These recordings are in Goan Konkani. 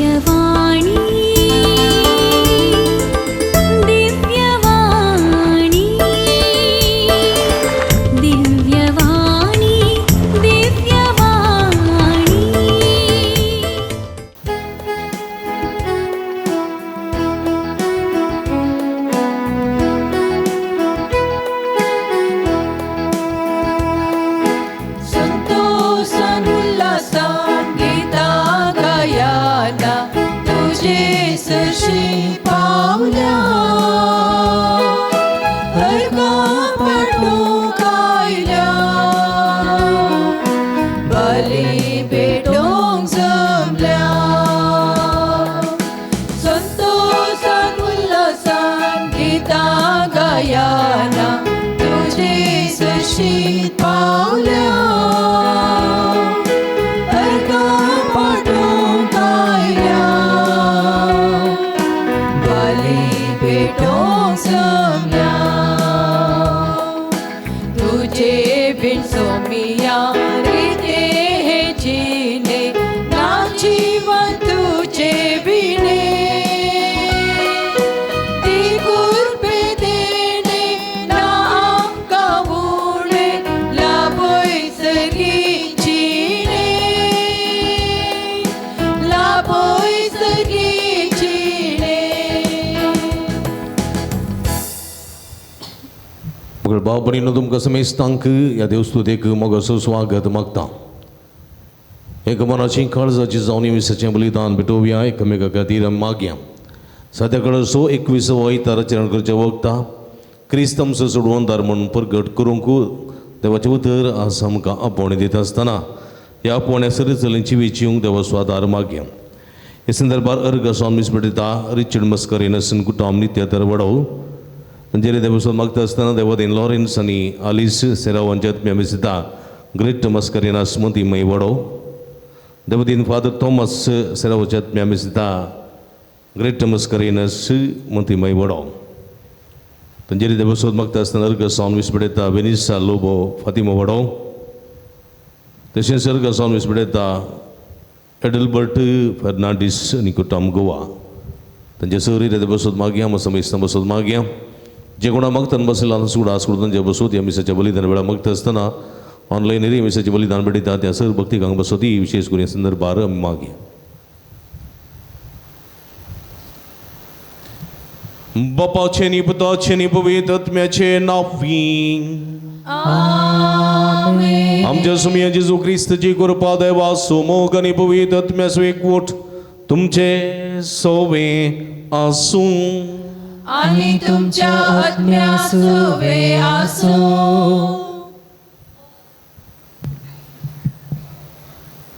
दिव्यवाणी दिव्यवाणी दिव्यवाणी दिव्यवाणी। संतोषान उल्हासान गीतां गायना तुजे सरशी पावल्या हरगा पाठोवंक आयल्या बली पेटोवंक जमल्या संतोषान उल्हासान गीतां गायना तुजे सरशी पावल्या हरगा पाठोवंक आयल्या बली पेटोवंक जमल्या तुजे बीन सोमिया रिते हे जिणे ना जीवन तुजे विणे ती कृपे देणे ना आमकां उणे लाभय सगळी जिणे लाभय सगळी जिणे। मगळ भाव भयणीनो तुमकां समेस्तांक ह्या देवस्तुतेक मोगाचो स्वागत मागता। एक मनाची काळजाची जावन विसाचें बलिदान भेटोवया एकामेका खातीर आमी मागया। सद्या कडेन 21 वयताराचेर करचें वखता क्रिस्त आमचो सोडवणदार म्हूण प्रगट करूंक देवाचें उतर आज आमकां आपोवणें दिता आसतना ह्या आपोवण्या सरी चलयेची वेचीवंक देवाचो आदार मागया। हे संदर्भार अर्घ स्वामी मीस भेटयता रिचर्ड मस्करेनस कुटुंब नित्य तर वडो तांचेर देवस्वान मागता आसतना देवदेन लॉरेन्स आनी आलिस सेराव हांच्या आत्म्या मिसिता ग्रेट मस्करेनास मोती मय वडो देवदीन फादर थॉमस सेरावच्या आत्म्या मिसिता ग्रेट मस्करेनस मोती मय वडो तांचेर देवस्वान मागता आसतना अर्घ स्वामी मीस भेटयता वेनिसा लोबो फातिमा वडो तशेंच अर्घ स्वामी मीस भेटयता एडल्बर्ट फर्नांडीस आनी कुटुंब गोवा तांचे सरी बसोत मागया मसम बसोत मागया जे कोणा मागतान बसला सुडा सुडून तांचे बसोत ह्या मिसाच्या बलिदान वेळा मागता आसतना ऑनलायन रे मिसाचें बलिदान भेटयता त्या सर भक्तिकांक बसोती विशेष करून ह्या संदर्भार आमी मागया। बापाचें नी पुताचें नी पवित्र आत्म्याचें नांवी आमच्या सुमया जेजू क्रिस्तची कृपा देवा सुमोग आनी पवित्र आत्म्याचो एकवट तुमचे सोवे आसूं आनी तुमच्या आत्म्या सुवे आसूं।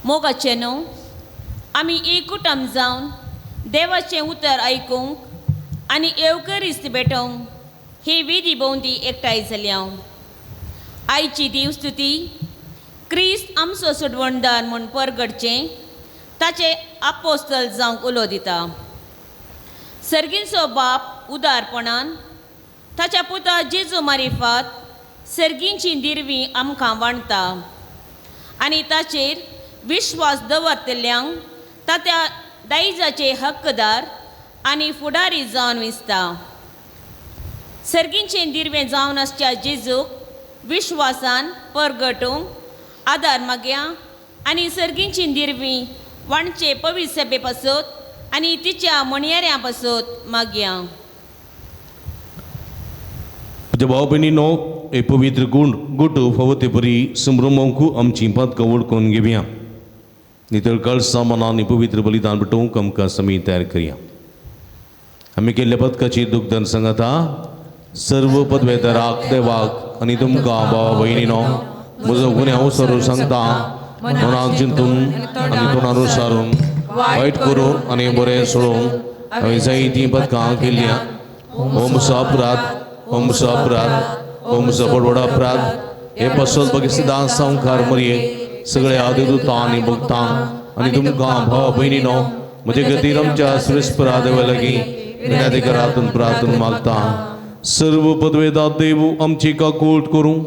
मोगाचें न्हू आमी एकूटम जावन देवाचें उतर आयकूंक आनी येवकरीस्त भेटोवंक ही विधी भोंवती एकठांय जाल्या। आयची देवस्तुती क्रिस्त आमचो सोडवणदार म्हूण परगटचें ताचें आपोस्तल जावंक उलो दिता। सर्गींचो बाप उदारपणान ताच्या पुता जेजू मारिफात सर्गींची दिरवी आमकां वांटता आनी ताचेर विश्वास दवरतल्यांक तात्या दायजाचे हक्कदार आनी फुडारी जावन विसता। सर्गींचें दिरवें जावन आसच्या जेजूक विश्वासान परगटूंक आदार मागया आनी सर्गींची दिरवी वाणचे पवित्र सभे पासत आनी तिच्या म्हणयाऱ्यां पासत मागया। म्हज्या भाव भयणीनो हे पवित्र गुण गुट फावो ते परी संभ्रमोंक आमची पातकां वळखून घेवया नितळ काळसा मनान पवित्र बलिदान भेटोवंक आमकां समी तयार करया। आमी केल्ल्या पदकाची दुग्धन सांगाता सर्व पदवेदाराक देवाक आनी तुमकां भावा भयणीनो म्हजो गुन्यांव सरू सांगता मनान चिंतून आनी तोंडान सारून वायट करून आनी बरें सोडून हांवें जायतीं पदकां केल्या। हो म्हजो अपराध, हो म्हजो अपराध, हो म्हजो व्हड अपराध। हे पासत बगीसदां संवकार मरये सगळ्या देवदूतां आनी भक्तांक आनी तुमकां भाव भयणीनो म्हजे खातीर आमच्या सुरेस्परा देवा लागीं विनंती करातून प्रार्थना मागता। सर्व पदवेदा देव आमची काकूट करूं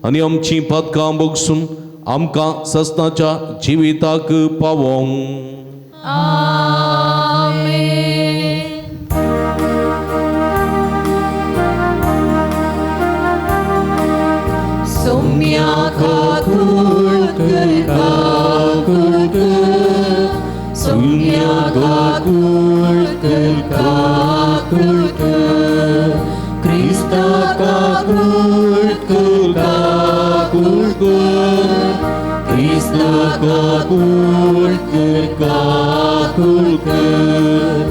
आनी आमची पदकां बगसून आमकां सस्नाच्या जिविताक पावोवंक। आमेन। सोम्या काकूळ कर काकूळ कर क्रिस्ता काकूळ कर काकूळ कर क्रिस्ता काकूळ कर काकूळ कर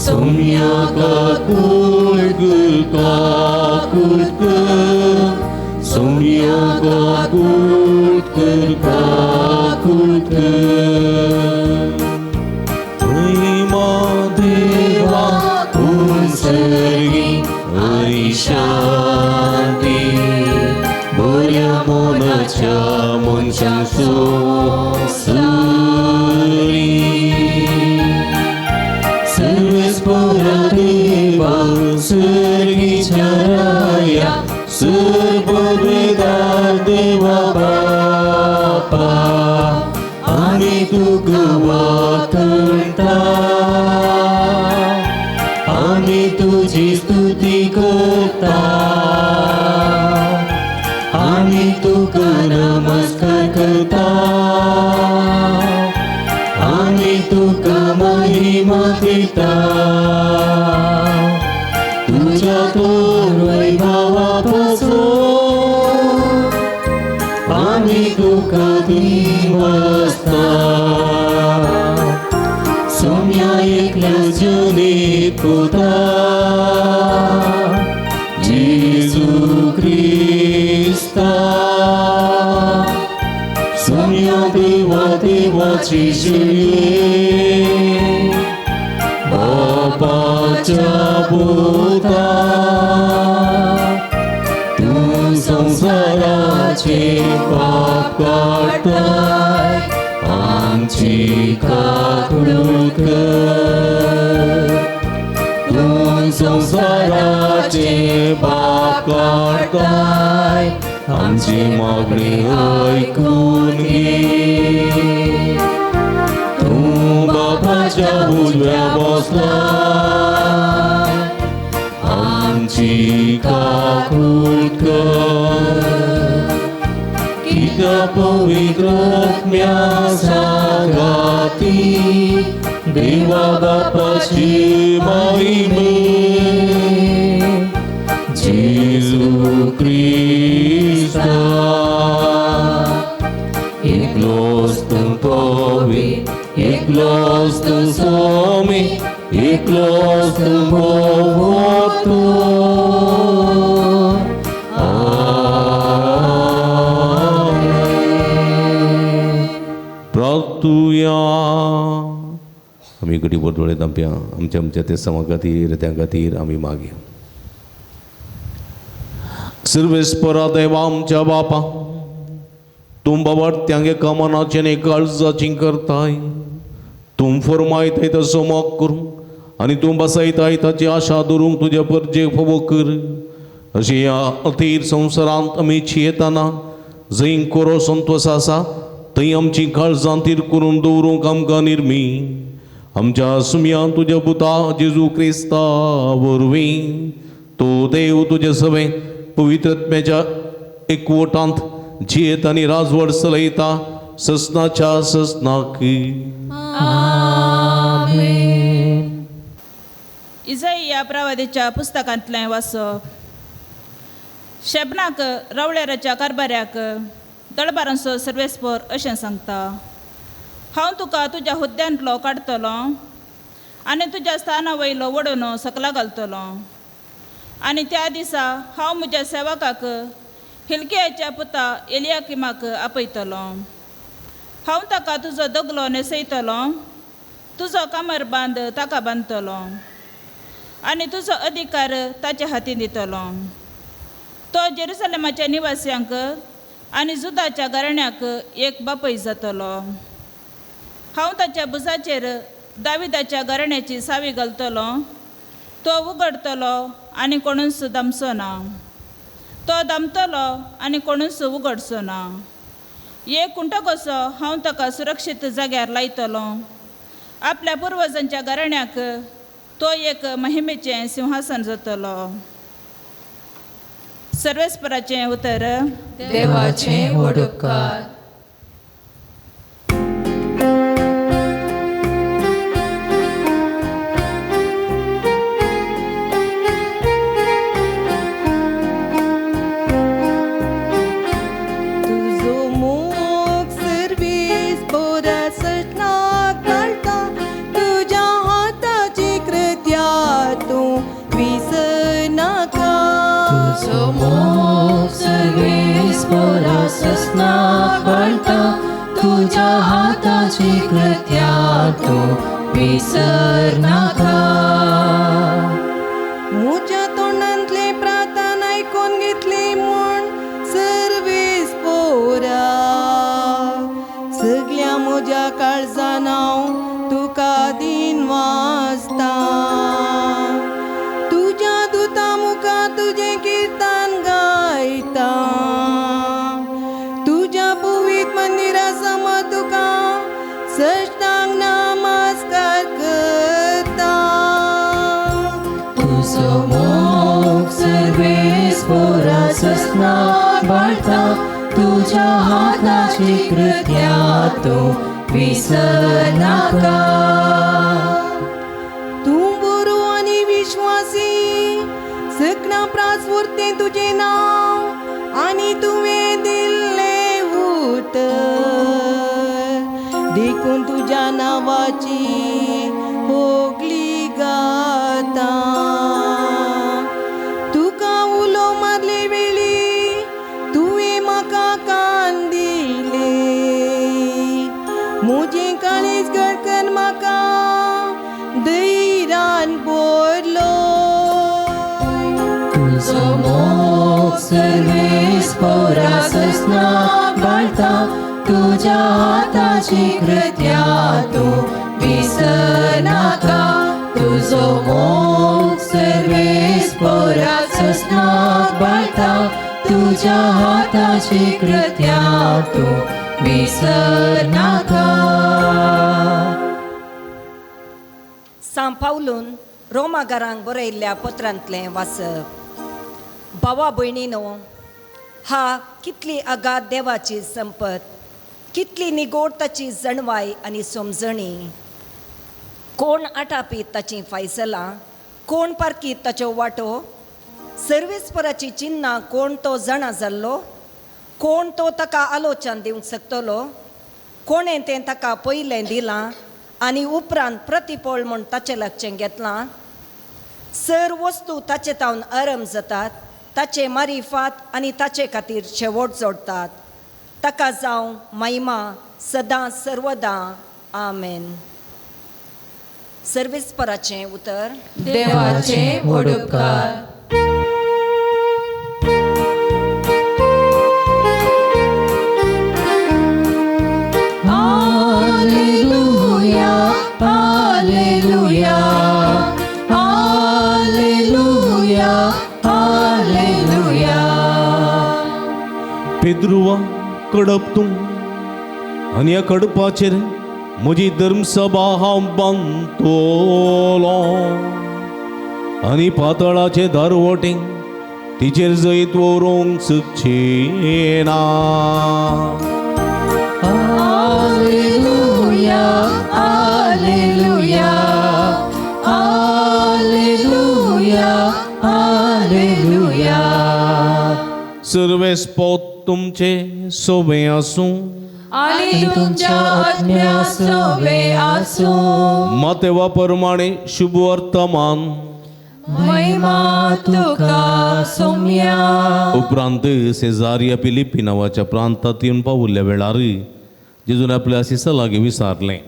सोम्या काकूळ कर काकूळ कर सोम्या काकूळ कर काकूळ कर महिमा देवा उत्सर्गी आनी शांती बऱ्या मनाच्या मनशांक सोंसरी सर्वेस्परा देवा सर्गीच्या राया सर्ववेदार देवा बापा आमी तुका वाखणता आमी तुजी स्तुती करता आमी तुका नमस्कार करता आमी तुका महिमा दिता तुज्या थोर वैभवा पासून आमी तुका दिवसता सोम्या एकल्या जनेत पुता जेजू क्रिस्ता सोम्या देवा देवाची शिये बापाच्या पुता तूं संवसाराचे पाप काडटाय आमची काकूळ कर तूं संवसाराचे पाप काडटाय आमची मागणी आयकून घे तूं बापाच्या उजव्या बसलाय आमची काकूळ कर कित्या पवित्र आत्म्या सांगाती देवा बापाची महिमे जेजू क्रिस्ता एकलोच तूं पवित्र एकलोच तूं स्वामी एकलोच तूं भोवतो आमेन. प्रार्थुया. आमी घडी बोटवळे दामप्या आमच्या आमच्या ते समा खातीर त्या खातीर आमी मागया. सर्वेस्परा देवा आमच्या बापा तूं बाबाट्यांक एका मनाचें आनी काळजाचें करताय तूं फरमायताय तसो मोग करूंक आनी तूं बसयताय ताची आशा धरूंक तुज्या परजेक फावो कर. अशी ह्या अथीर संवसारांत आमी चियेतना जंय कोरो संतोस आसा थंय आमची काळजां थीर करून दवरूंक आमकां निर्मी आमच्या सुमयान तुज्या पुता जेजू क्रिस्ता वरवीं तो देव तुजे सवें पवित्र आत्म्याच्या एकवटांत जियेत आनी राजवट चलयता ससनाच्या ससनाक. आमेन. इजाईया प्रवादीच्या पुस्तकांतलें वाचप. शेबनाक रावळेराच्या कारभाऱ्याक दळबारांचो सर्वेस्पर अशें सांगता, हांव तुका तुज्या हुद्द्यांतलो काडटलो आनी तुज्या स्थाना वयलो वडोवन सकला घालतलो आनी त्या दिसा हांव म्हज्या सेवकाक हिलकियाच्या पुता एलियाकिमाक आपयतलो. हांव ताका तुजो दगलो न्हेसयतलो, तुजो कमर बांद ताका बांदतलो आनी तुजो अधिकार ताच्या हातीन दितलो. तो जेरुसलेमाच्या निवासियांक आनी जुदाच्या घराण्याक एक बापय जातलो. हांव ताच्या भुजाचेर दाविदाच्या घराण्याची सावी घालतलो, तो उगडतलो आनी कोणूच दामचो ना, तो दामतलो आनी कोणूच उगडचो ना. एक कुंटो कसो हांव ताका सुरक्षीत जाग्यार लायतलो. आपल्या पुर्वजांच्या घराण्याक तो एक महिमेचें सिंहासन जातलो. सर्वेस्पराचें उतर. देवाचें व्हड उपकार. सर्वेस्पोरा सस्नाक वाळटा तुज्या हाताची कृत्या तूं विसरनाका. म्हज्या तोंडांतले प्रार्थना आयकून घेतली म्हूण सर्वेस्पोरा, सगल्या म्हज्या काळजान हांव तुका दिन वाचता. तुज्या दुता मुखार तुजें किर्तन गायता, तुज्या पवित्र मंदिरा समोर तुका सश्टांग नमस्कार करता. तुजो मोग सर्वेस्पोरा सस्नाक वाळटा तुज्या हाताची कृत्या तूं विसरनाका. तूं बरो आनी विश्वासी, सगळ्या प्रास्फुर्तें तुजें नांव आनी तुवें दिल्लें उतर, देखून तुज्या नांवाची होगली गाता. तुका उलो मारले वेळी तुवें म्हाका कान दिले, म्हजें काळीज घडकन म्हाका धैर्यान भरलो. तुजो मोग सर्वेस्पोरा सस्नाक वाळटा तुज्या हाताची कृत्या तूं विसरनाका. तुजो मोग सर्वेस्पोरा सस्नाक वाळटा तुज्या हाताची कृत्या तूं विसरनाका. सांव पावलून रोमागारांक बरयल्ल्या पत्रांतलें वाचप. भावा भयणीनो, हा कितली आगाद देवाची संपत, कितली निगोड ताची जणवाय आनी समजणी. कोण आटापीत ताचीं फैसलां, कोण पारकीत ताच्यो वाटो, सर्वेस्पराची चिन्नां कोण तो जाणा जाल्लो, कोण तो ताका आलोचन दिवंक शकतलो, कोणें तें ताका पयलें दिलां आनी उपरांत प्रतिफळ म्हूण ताचें लागचें घेतलां. सर वस्तू ताचे तावन आरंभ जातात, ताचे मारिफात आनी ताचे खातीर शेवट जोडटात. ताका जावं महिमा सदां सर्वदां. आमेन. सर्वेस्पराचें उतर. देवाचें व्हड उपकार. Alleluia, alleluia, alleluia, alleluia. पेद्रुवा Kadapa तूं आनी ह्या कडपाचेर म्हजी धर्मसभा हांव बांदतलो आनी पातळाचे दारवटे तिचेर जैत व्हरूंक शकचें ना. Alleluia, alleluia, alleluia, alleluia. सर्वेस्पोत तुमचे सोबे आसूं आनी तुमच्या आत्म्या सोबे आसूं. मातेवा प्रमाणे शुभ वर्तमान. महिमा तुका सोम्या. उपरांत सेजारिया फिलिप्पी नांवाच्या प्रांतात येवन पावुल्ल्या वेळार जेजून आपल्या शिसा लागीं विचारलें,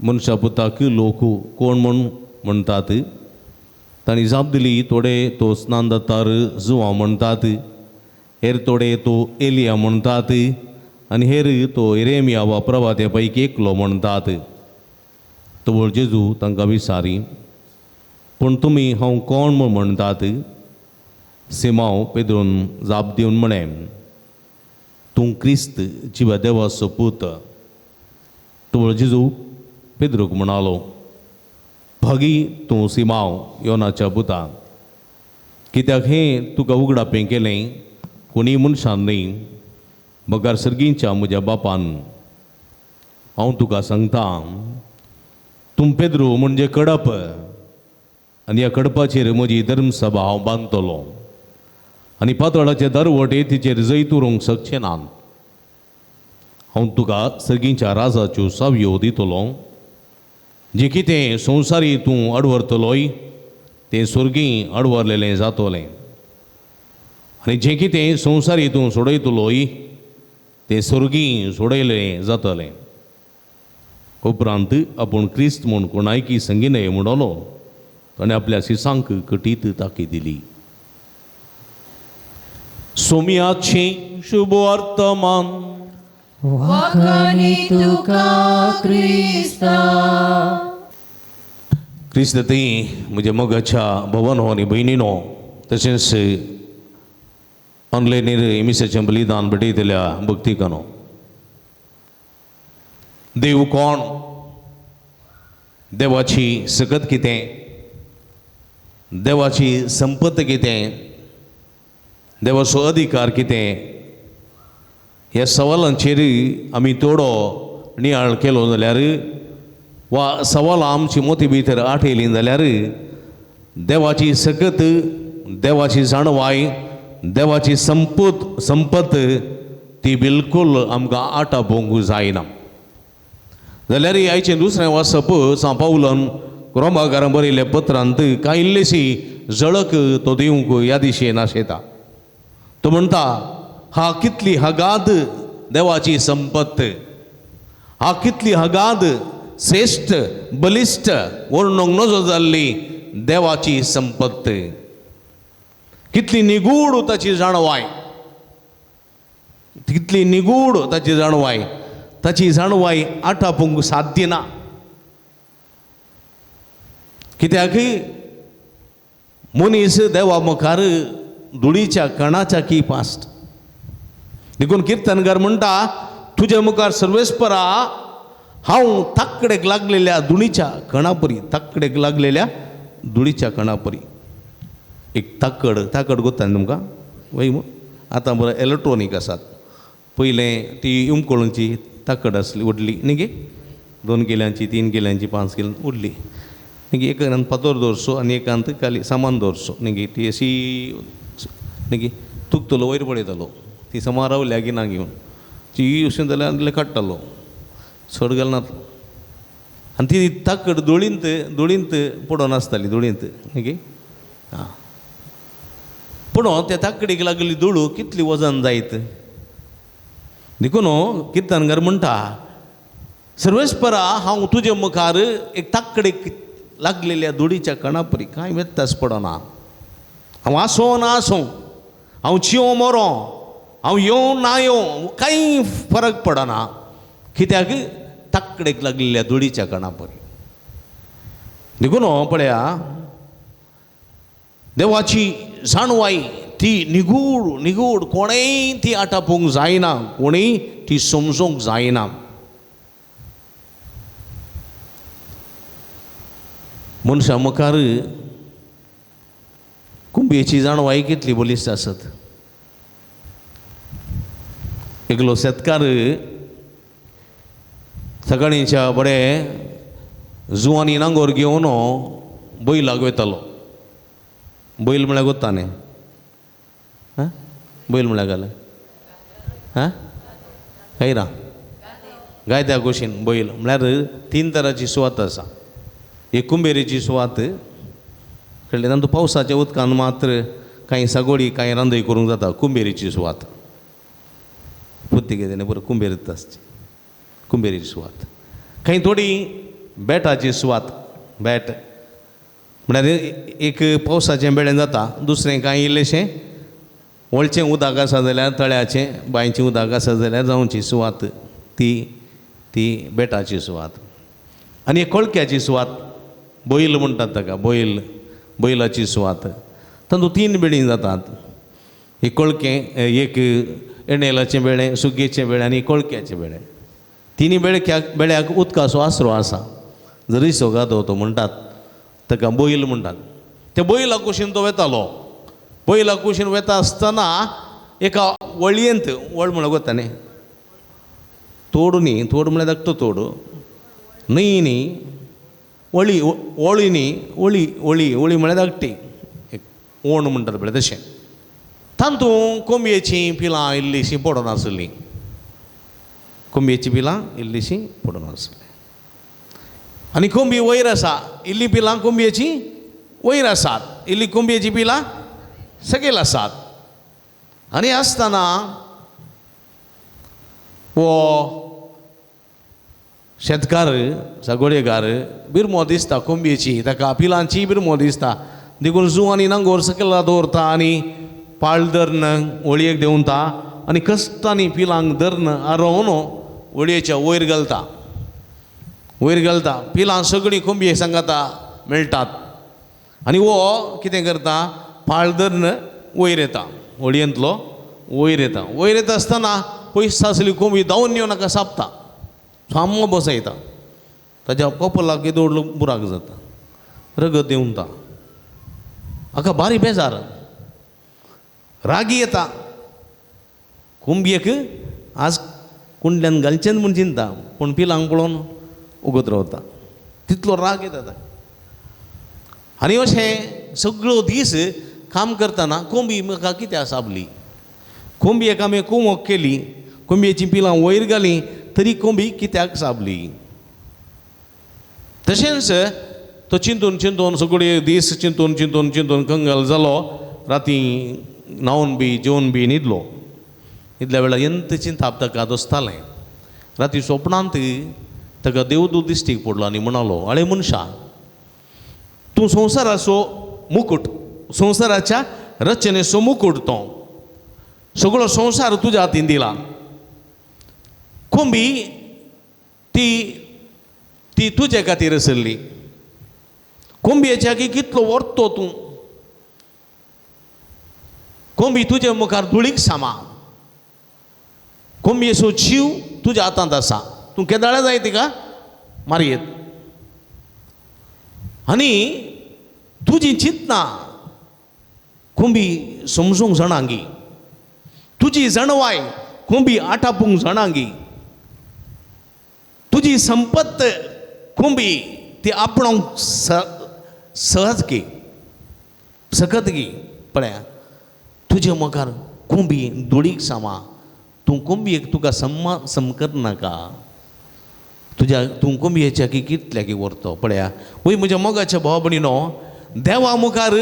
मनशा पुताक लोक कोण म्हूण म्हणटात? तांणी जाप दिली, थोडे तो स्नानदातार जुवांव म्हणटात, हेर थोडे तो एलिया म्हणटात आनी हेर तो एरेमिया वा प्रभाते पैकी एकलो म्हणटात. तवळ जेजू तांकां विचारी, पूण तुमी हांव कोण म्हूण म्हणटात? सिमांव पेद्रून जाप दिवन म्हळें, तूं क्रिस्त जिवा देवाचो पूत. तवळ जेजू पेद्रूक म्हणालो, भागी तूं सिमांव योनाच्या पुता, कित्याक हें तुका उगडापें केलें कोणीय मनशान न्हय बगर सर्गींच्या म्हज्या बापान. हांव तुका सांगता, तूं पेद्रू म्हणजे कडप आनी ह्या कडपाचेर म्हजी धर्मसभा हांव बांदतलो आनी पातळाचे दरवटे तिचेर जैत उरूंक शकचे ना. हांव तुका सर्गींच्या राजाच्यो सावयो दितलो, जें कितें संवसारी तूं अडवरतलोय तें स्वर्गीं अडवरलेलें जातलें आनी जें कितें संवसारी तूं सोडयतलोय तें सर्गी सोडयलें जातलें. उपरांत आपूण क्रिस्त म्हूण कोणायकी संगिनय म्हणलो ताणें आपल्या सिसांक कटीत ताकी दिली. सोम्याचें शुभ वर्तमान. वाखाणी तुका क्रिस्ता. क्रिस्त ती म्हज्या मोगाच्या भवनो आनी भयणीनो, तशेंच ऑनलायनीर मिसाचें बलिदान भेटयतल्या भक्तिकानो, देव कोण, देवाची सकत कितें, देवाची संपत कितें, देवाचो अधिकार कितें, ह्या सवालांचेर आमी थोडो नियाळ केलो जाल्यार वा सवालां आमची मोती भितर आठयलीं जाल्यार देवाची सकत, देवाची जाणवाय, देवाची संपत ती बिलकूल आमकां आटापोवंक जायना. जाल्यार आयचें दुसरें वाचप सांव पावलान रोमाकारां बरयल्ल्या पत्रांत कांय इल्लीशी झळक तो दिवंक ह्या दिशेन आशेता. तो म्हणटा, हा कितली हगाद देवाची संपत, हा कितली हगाद श्रेश्ठ बलिश्ठ वर्णूंक नजो जाल्ली देवाची संपत, कितली निगूढ ताची जाणवाय, कितली निगूढ ताची जाणवाय, ताची जाणवाय आटापूंक साध्य ना. कित्याक मनीस देवा मुखार धुळीच्या कणाच्या की पास्ट. देखून किर्तनकार म्हणटा, तुज्या मुखार सर्वेस्परा हांव ताकडेक लागलेल्या धुळीच्या कणापरी, ताकडेक लागलेल्या धुळीच्या कणापरी. एक ताकड, ताकड गोत्ता न्ही तुमकां वय मू, आतां बरें इलेक्ट्रोनीक आसात, पयलें ती उमकळूंची ताकड आसली व्हडली न्ही गे, 2 किल्यांची 3 किल्यांची 5 किल्यांची व्हडली न्ही गे, एकांत फातोर दवरचो आनी एकांत खाली सामान दवरचो न्ही गे, ती अशी न्ही गे तुकतलो वयर पळयतलो ती समा रावल्या की ना घेवन ती अशें जाल्यार काडटालो, चड घालनातलो. आनी ती ताकड धुळींत धुळींत पडोन आसताली, धुळींत न्ही गे. आं, पूण त्या ताकडेक लागली धुळू कितली वजन जायत. देखून किर्तनकार म्हणटा, सर्वेस्परा हांव तुजे मुखार एक ताकडेक लागलेल्या धुळीच्या कणापरी कांय व्यत्यास पडना. हांव आसूं ना आसूं, हांव चियों मरों, हांव येवं ना येवं, कांय फरक पडना. कित्याक ताकडेक लागलेल्या धुळीच्या कणापरी. देखून पळया देवाची जाणवाय ती निगूढ निगूढ, कोणेय ती आटापूंक जायना, कोणेय ती समजूंक जायना. मनशा मुखार कुंबयेची जाणवाय कितली बलिश्ट आसत. एकलो शेतकार सकाळींच्या बरें जुवानी नांगोर घेवन बैलाक वयतालो. बैल म्हळ्यार गोत्ता न्ही, आं बैल म्हळ्यार घालें आं खैरा गायत्या गोशीन बैल म्हळ्यार 3 तरांची सुवात आसा. एक कुंबेरीची सुवात कळ्ळें, तातूंत पावसाच्या उदकान मात्र कांय सागोडी कांय रांदय करूंक जाता, कुंबेरीची सुवात. पुर्तुगेजांनी बरें कुंबेरीत आसची कुंबेरीची सुवात. कांय थोडी बेटाची सुवात, बेट म्हळ्यार एक पावसाचें बेळें जाता, दुसरें कांय इल्लेशें वळचें उदक आसा जाल्यार तळ्याचें बांयचें उदक आसा जाल्यार जावची सुवात ती ती बेटाची सुवात. आनी एक कोळक्याची सुवात, बैल म्हणटात ताका, बैल, बैलाची सुवात. तातूंत 3 बेळीं जातात, एक कोळकें, एक एणेलाचें बेळें, सुगेचें बेळें आनी कोळक्याचें बेळें. तिनी बेळक्याक बेळ्याक उदकाचो आसरो आसा, जरी सोगादो तो म्हणटात ताका बैल म्हणटात. त्या बैला कुशीन तो वेतालो. बैला कुशीन वेता आसतना एका वळयेंत, वळ म्हळ्यार गोता न्ही, तोड न्ही, तोड म्हळ्यार धाकटो तोड न्हय न्ही, वळी वळी न्ही, वळी वळी वळी म्हळ्यार धाकटी एक ओण म्हणटात पळय तशें. तातूंत कोंबयेचीं पिलां इल्लीशीं पडून आसलीं, कोंबयेचीं पिलां इल्लीशीं पडून आसलीं. आनी कोंबी वयर आसा, इल्ली पिलां कोंबयेचीं वयर आसात, इल्ली कोंबयेचीं पिलां सकयल आसात. आनी आसतना हो शेतकार सागोळेकार बिरमो दिसता कोंबयेची, ताका पिलांची बिरमो दिसता, देखून जू आनी नांगोर सकयला दवरता आनी पाळ धरून होळयेक देंवता आनी कश्टांनी पिलांक धरून आरोवन होळयेच्या वयर घालता, वयर घालता. पिलां सगळीं कोंबये सांगाता मेळटात आनी हो कितें करता, पाळ धरून वयर येता, होळयेंतलो वयर येता. वयर येता आसतना पयस आसली कोंबी धांवून येवन नाका सापता, सामो बसयता, ताज्या कपलाक येदोळ बुराक जाता, रगत देंवता, हाका बारी बेजार, रागी येता. कोंबयेक आज कुंडल्यान घालचें म्हूण चिंता, पूण पिलांक पळोवन उगत रावता, तितलो राग येता ताका. आनी अशें सगळो दीस काम करतना कोंबी म्हाका कित्याक साबली, कोंबयेक आमी कुमोक केली, कोंबयेचीं पिलां वयर घालीं तरी कोंबी कित्याक साबली. तशेंच तो चिंतून चिंतून सगळे दीस चिंतून चिंतून चिंतून कंगाल जालो. राती न्हांवन बी जेवन बी न्हिदलो. न्हिदल्या वेळार एंत चिंताप ताका दोसतालें. राती सोपणांत ताका देवदूत दिश्टीक पडलो आनी म्हणालो, आळे मनशा, तूं संवसाराचो मुकूट, संवसाराच्या रचनेचो मुकूट, तो सगळो संवसार तुज्या हातीन दिला. कोंबी ती ती तुजे खातीर आसली, कोंबयेच्या की कितलो व्हरतो तूं, कोंबी तुजे मुखार धुळीक सामा, कोंबयेचो जीव तुज्या हातांत आसा, तूं केदाळा जाय तिका मारयेत. आनी तुजी चिंतना कोंबी समजूंक जाणांगी, तुजी जाणवाय कोंबी आटापूंक जाणांगी, तुजी संपत्त कोंबी ती आपणोंक सहज गी सकत गी. पळया तुजे मुखार कोंबी धुळीक सामा, तूं कोंबयेक तुका सम्मा समकर नाका, तुज्या तूं कोंबयेच्या की कितल्या की व्हरतो. पळया वय म्हज्या मोगाच्या भाव भयणीनो, देवा मुखार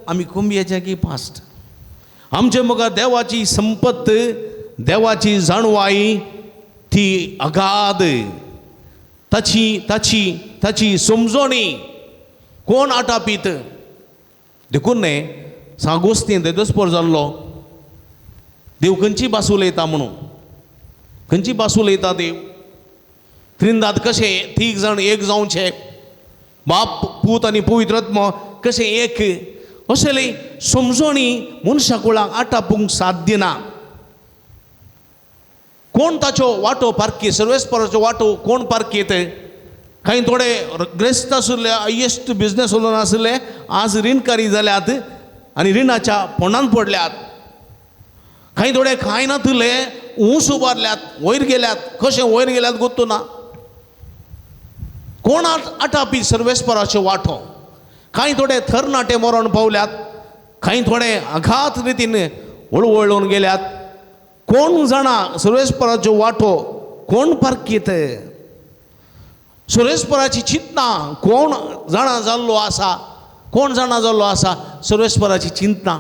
आमी कोंबयेच्या की पास्ट, आमचे मुखार देवाची संपत्त, देवाची जाणवाय ती अगाध, ताची ताची ताची समजोणी कोण आटापीत. देखून न्ही सागोस्तीन दोसपोर जाल्लो, देव खंयची भास उलयता म्हणून, खंयची भास उलयता देव, त्रिंदाद कशें तीग जाण एक जावचें, बाप पूत आनी पवित्र आत्मो कशें एक, असली समजोणी मनशा कुळाक आटापूंक साध्य ना. कोण ताचो वांटो पारखी, सर्वेस्पराचो वांटो कोण पारखीत? कांय थोडे ग्रेस्त आशिल्ले, हायेस्ट बिजनेस ओनर आशिल्ले आज रिणकारी जाल्यात आनी रिणाच्या फोंडांत पडल्यात. कांय थोडे कांय नातिल्ले ऊंच उबारल्यात, वयर गेल्यात, कशें वयर गेल्यात गोत्तू ना. कोण आटापी सर्वेस्पराचो वांटो? कांय थोडे थरनाटे मरण पावल्यात, कांय थोडे आघात रितीन वळवळून गेल्यात. कोण जाणा सर्वेस्पराचो वांटो कोण पारखीत? सर्वेस्पराची चिंतना कोण जाणा जाल्लो आसा? कोण जाणा जाल्लो आसा सर्वेस्पराची चिंतना?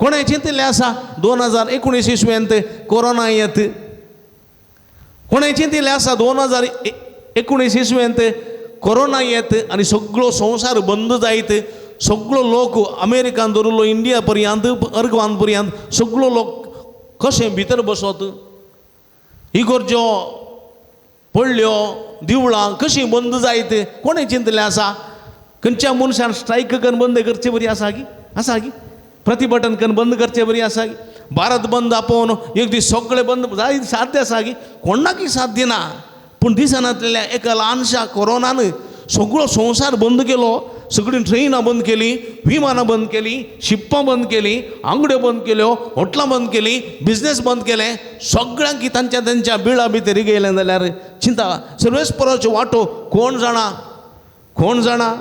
कोणें चिंतिल्लें आसा 2019 इसवेंत कोरोना येत? कोणें चिंतिल्लें आसा 2019 इसवेंत कोरोना येत आनी सगळो संवसार बंद जायत, सगळो लोक अमेरिकान दवरिल्लो इंडिया पर्यंत, अर्गवान पर्यंत सगळो लोक कशें भितर बसत? इगोर्ज्यो पडल्यो दिवळां कशीं बंद जायत? कोणें चिंतलें आसा? खंयच्या मनशान स्ट्रायक करून बंद करचे बरी आसा की? आसा की? प्रतिबटन करून बंद करचे बरी आसा की? भारत बंद आपोवन एक दीस सगळें बंद जाय साध्य आसा की? कोणाकय साध्य ना. पूण दिसनातलेल्या एका ल्हानशा कोरोनान सगळो संवसार बंद केलो, सगळीं ट्रेनां बंद केलीं, विमानां बंद केलीं, शिप्पां बंद केलीं, आंगड्यो बंद केल्यो, हॉटलां बंद केलीं, बिजनेस बंद केलें, सगळ्यांक तांच्या तांच्या बिळां भितर गेलें जाल्यार चिंता सर्वेस्पराचो वांटो कोण जाणा? कोण जाणा?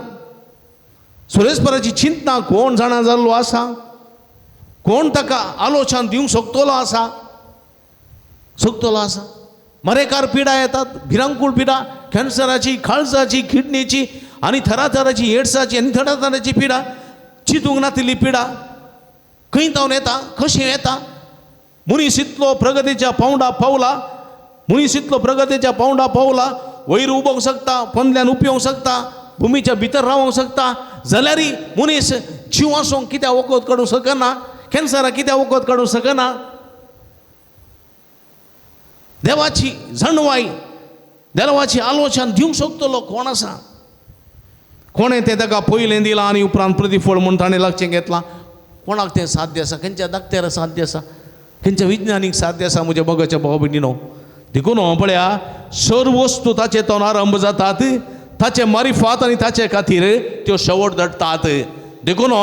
सर्वेस्पराची चिंतना कोण जाणा जाल्लो आसा? कोण ताका आलोचन दिवंक शकतलो आसा? शकतलो आसा? मरेकार पिडा येतात, भिरांकूळ पिडा, कॅन्सराची, काळजाची, किडनीची आनी थराथराची, एड्साची आनी थराथराची पिडा, चिंतूंक नातिल्ली पिडा. खंय तावन येता, कशें येता? मनीस इतलो प्रगतीच्या पावंडा पावला, मनीस इतलो प्रगतीच्या पावंडा पावला, वयर उबोवंक शकता, पोंदल्यान उपयोंक शकता, भुमीच्या भितर रावोंक शकता, जाल्यारय मनीस जीव आसूंक कित्याक वखद काडूंक शकना? कॅन्सराक कित्याक वखद काडूंक शकना? देवाची जाणवाय, देवाची आलोचन दिवंक शकतलो कोण आसा? कोणें तें ताका पयलें दिलां आनी उपरांत प्रतिफळ म्हूण ताणें लागचें घेतलां? कोणाक तें साध्य आसा? खंयच्या दाक्तेराक साध्य आसा? खंयच्या विज्ञानीक साध्य आसा? म्हज्या मोगाच्या भाव भयणीनो, देखून पळया, सर्व वस्तू ताचे तोंड आरंभ जातात, ताचे मारिफात आनी ताचे खातीर त्यो शेवट दडटात. देखून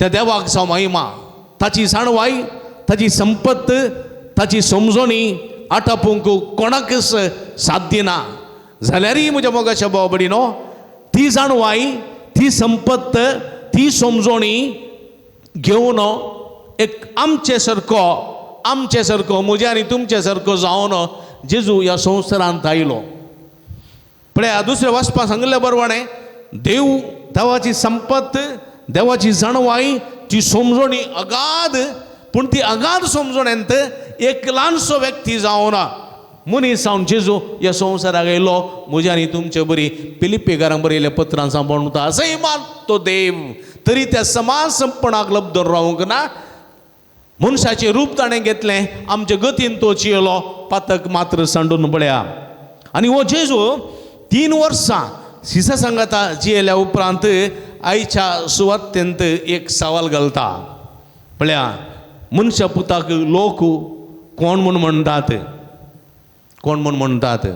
त्या देवाक जावं महिमा, ताची जाणवाय, ताची संपत्त, ताची समजणी आटापूंक कोणाकच साध्य ना. जाल्यारय म्हज्या मोगाच्या भाव भयणीनो, ती जाणवाय, ती संपत्त, ती समजणी घेवन एक आमचे सारको, आमचे सारको, म्हज्या आनी तुमचे सारको जावन जेजू ह्या संवसारांत आयलो. पळया, दुसऱ्या वाचपा सांगिल्ल्या बरवाणें, देव, देवाची संपत्त, देवाची जाणवाय, ती समजणी अगाध, पूण ती अगाध समजणेंत एक ल्हानसो व्यक्ती जावन मनीस जावन जेजू ह्या संवसाराक आयलो म्हज्या आनी तुमचे बरी. फिलिप्पीकारांक बरयल्ल्या पत्रान सांबाळून उरता, सैमान तो देव, तरी त्या समाज संपणाक लब्धर रावंक ना, मनशाचें रूप ताणें घेतलें, आमचे गतीन तो चियलो, पातक मात्र सांडून. पळया, आनी हो जेजू 3 वर्सां सिसा सांगाता जियेल्या उपरांत आयच्या सुवातेंत एक सवाल घालता. पळया, मनशा पुताक लोक कोण म्हूण म्हणटात? कोण म्हूण म्हणटात?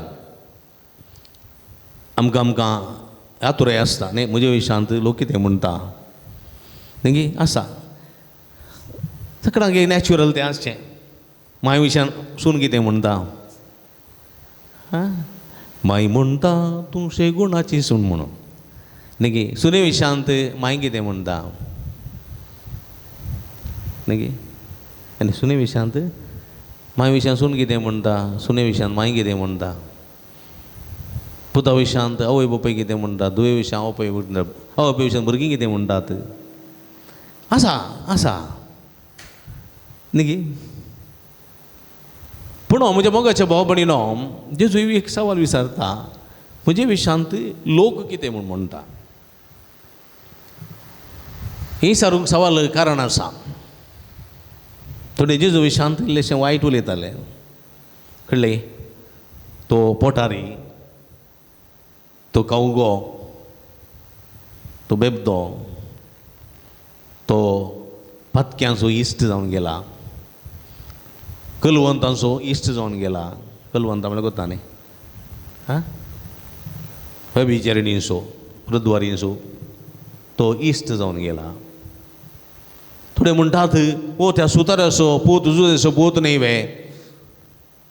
आमकां आमकां आतुराय आसता न्ही, म्हज्या विशांत लोक कितें म्हणटा न्ही, आसा सगळ्यांक नॅचरल तें आसचें. माय विशान सून कितें म्हणटा? आं, माई म्हणटा तूं शेगुणाची सून म्हणून न्ही. सुने विशांत माई कितें म्हणटा न्ही? आनी सुने विशांत माय विशांत सून कितें म्हणटा? सुने विशांत माई कितें म्हणटा? पुता विशांत आवय बापूय कितें म्हणटा? धुवे विशांत आवय म्हणटा, आवय बापूय विशांत भुरगीं कितें म्हणटात? आसा आसा न्ही. पूण म्हज्या मोगाच्या भाव भयणीनो, जेजू एक सवाल विचारता, म्हजे विशांत लोक कितें म्हूण म्हणटा? ही सारूंक सवाल कारण आसा. थोडे जेजू विशांत इल्लेशें वायट उलयताले, कळ्ळें? तो पोटारी, तो कावगो, तो बेबदो, तो पातक्यांचो इश्ट जावन गेला, कलवंतांचो इश्ट जावन गेला. कलवंतां म्हळ्यार कोता न्ही, आं, व्यभिचारिणींचो, प्रद्वारींचो तो इश्ट जावन गेला. थोडे म्हणटात, ओ त्या सुताराचो पूत, जुजेचो पूत न्ही वे,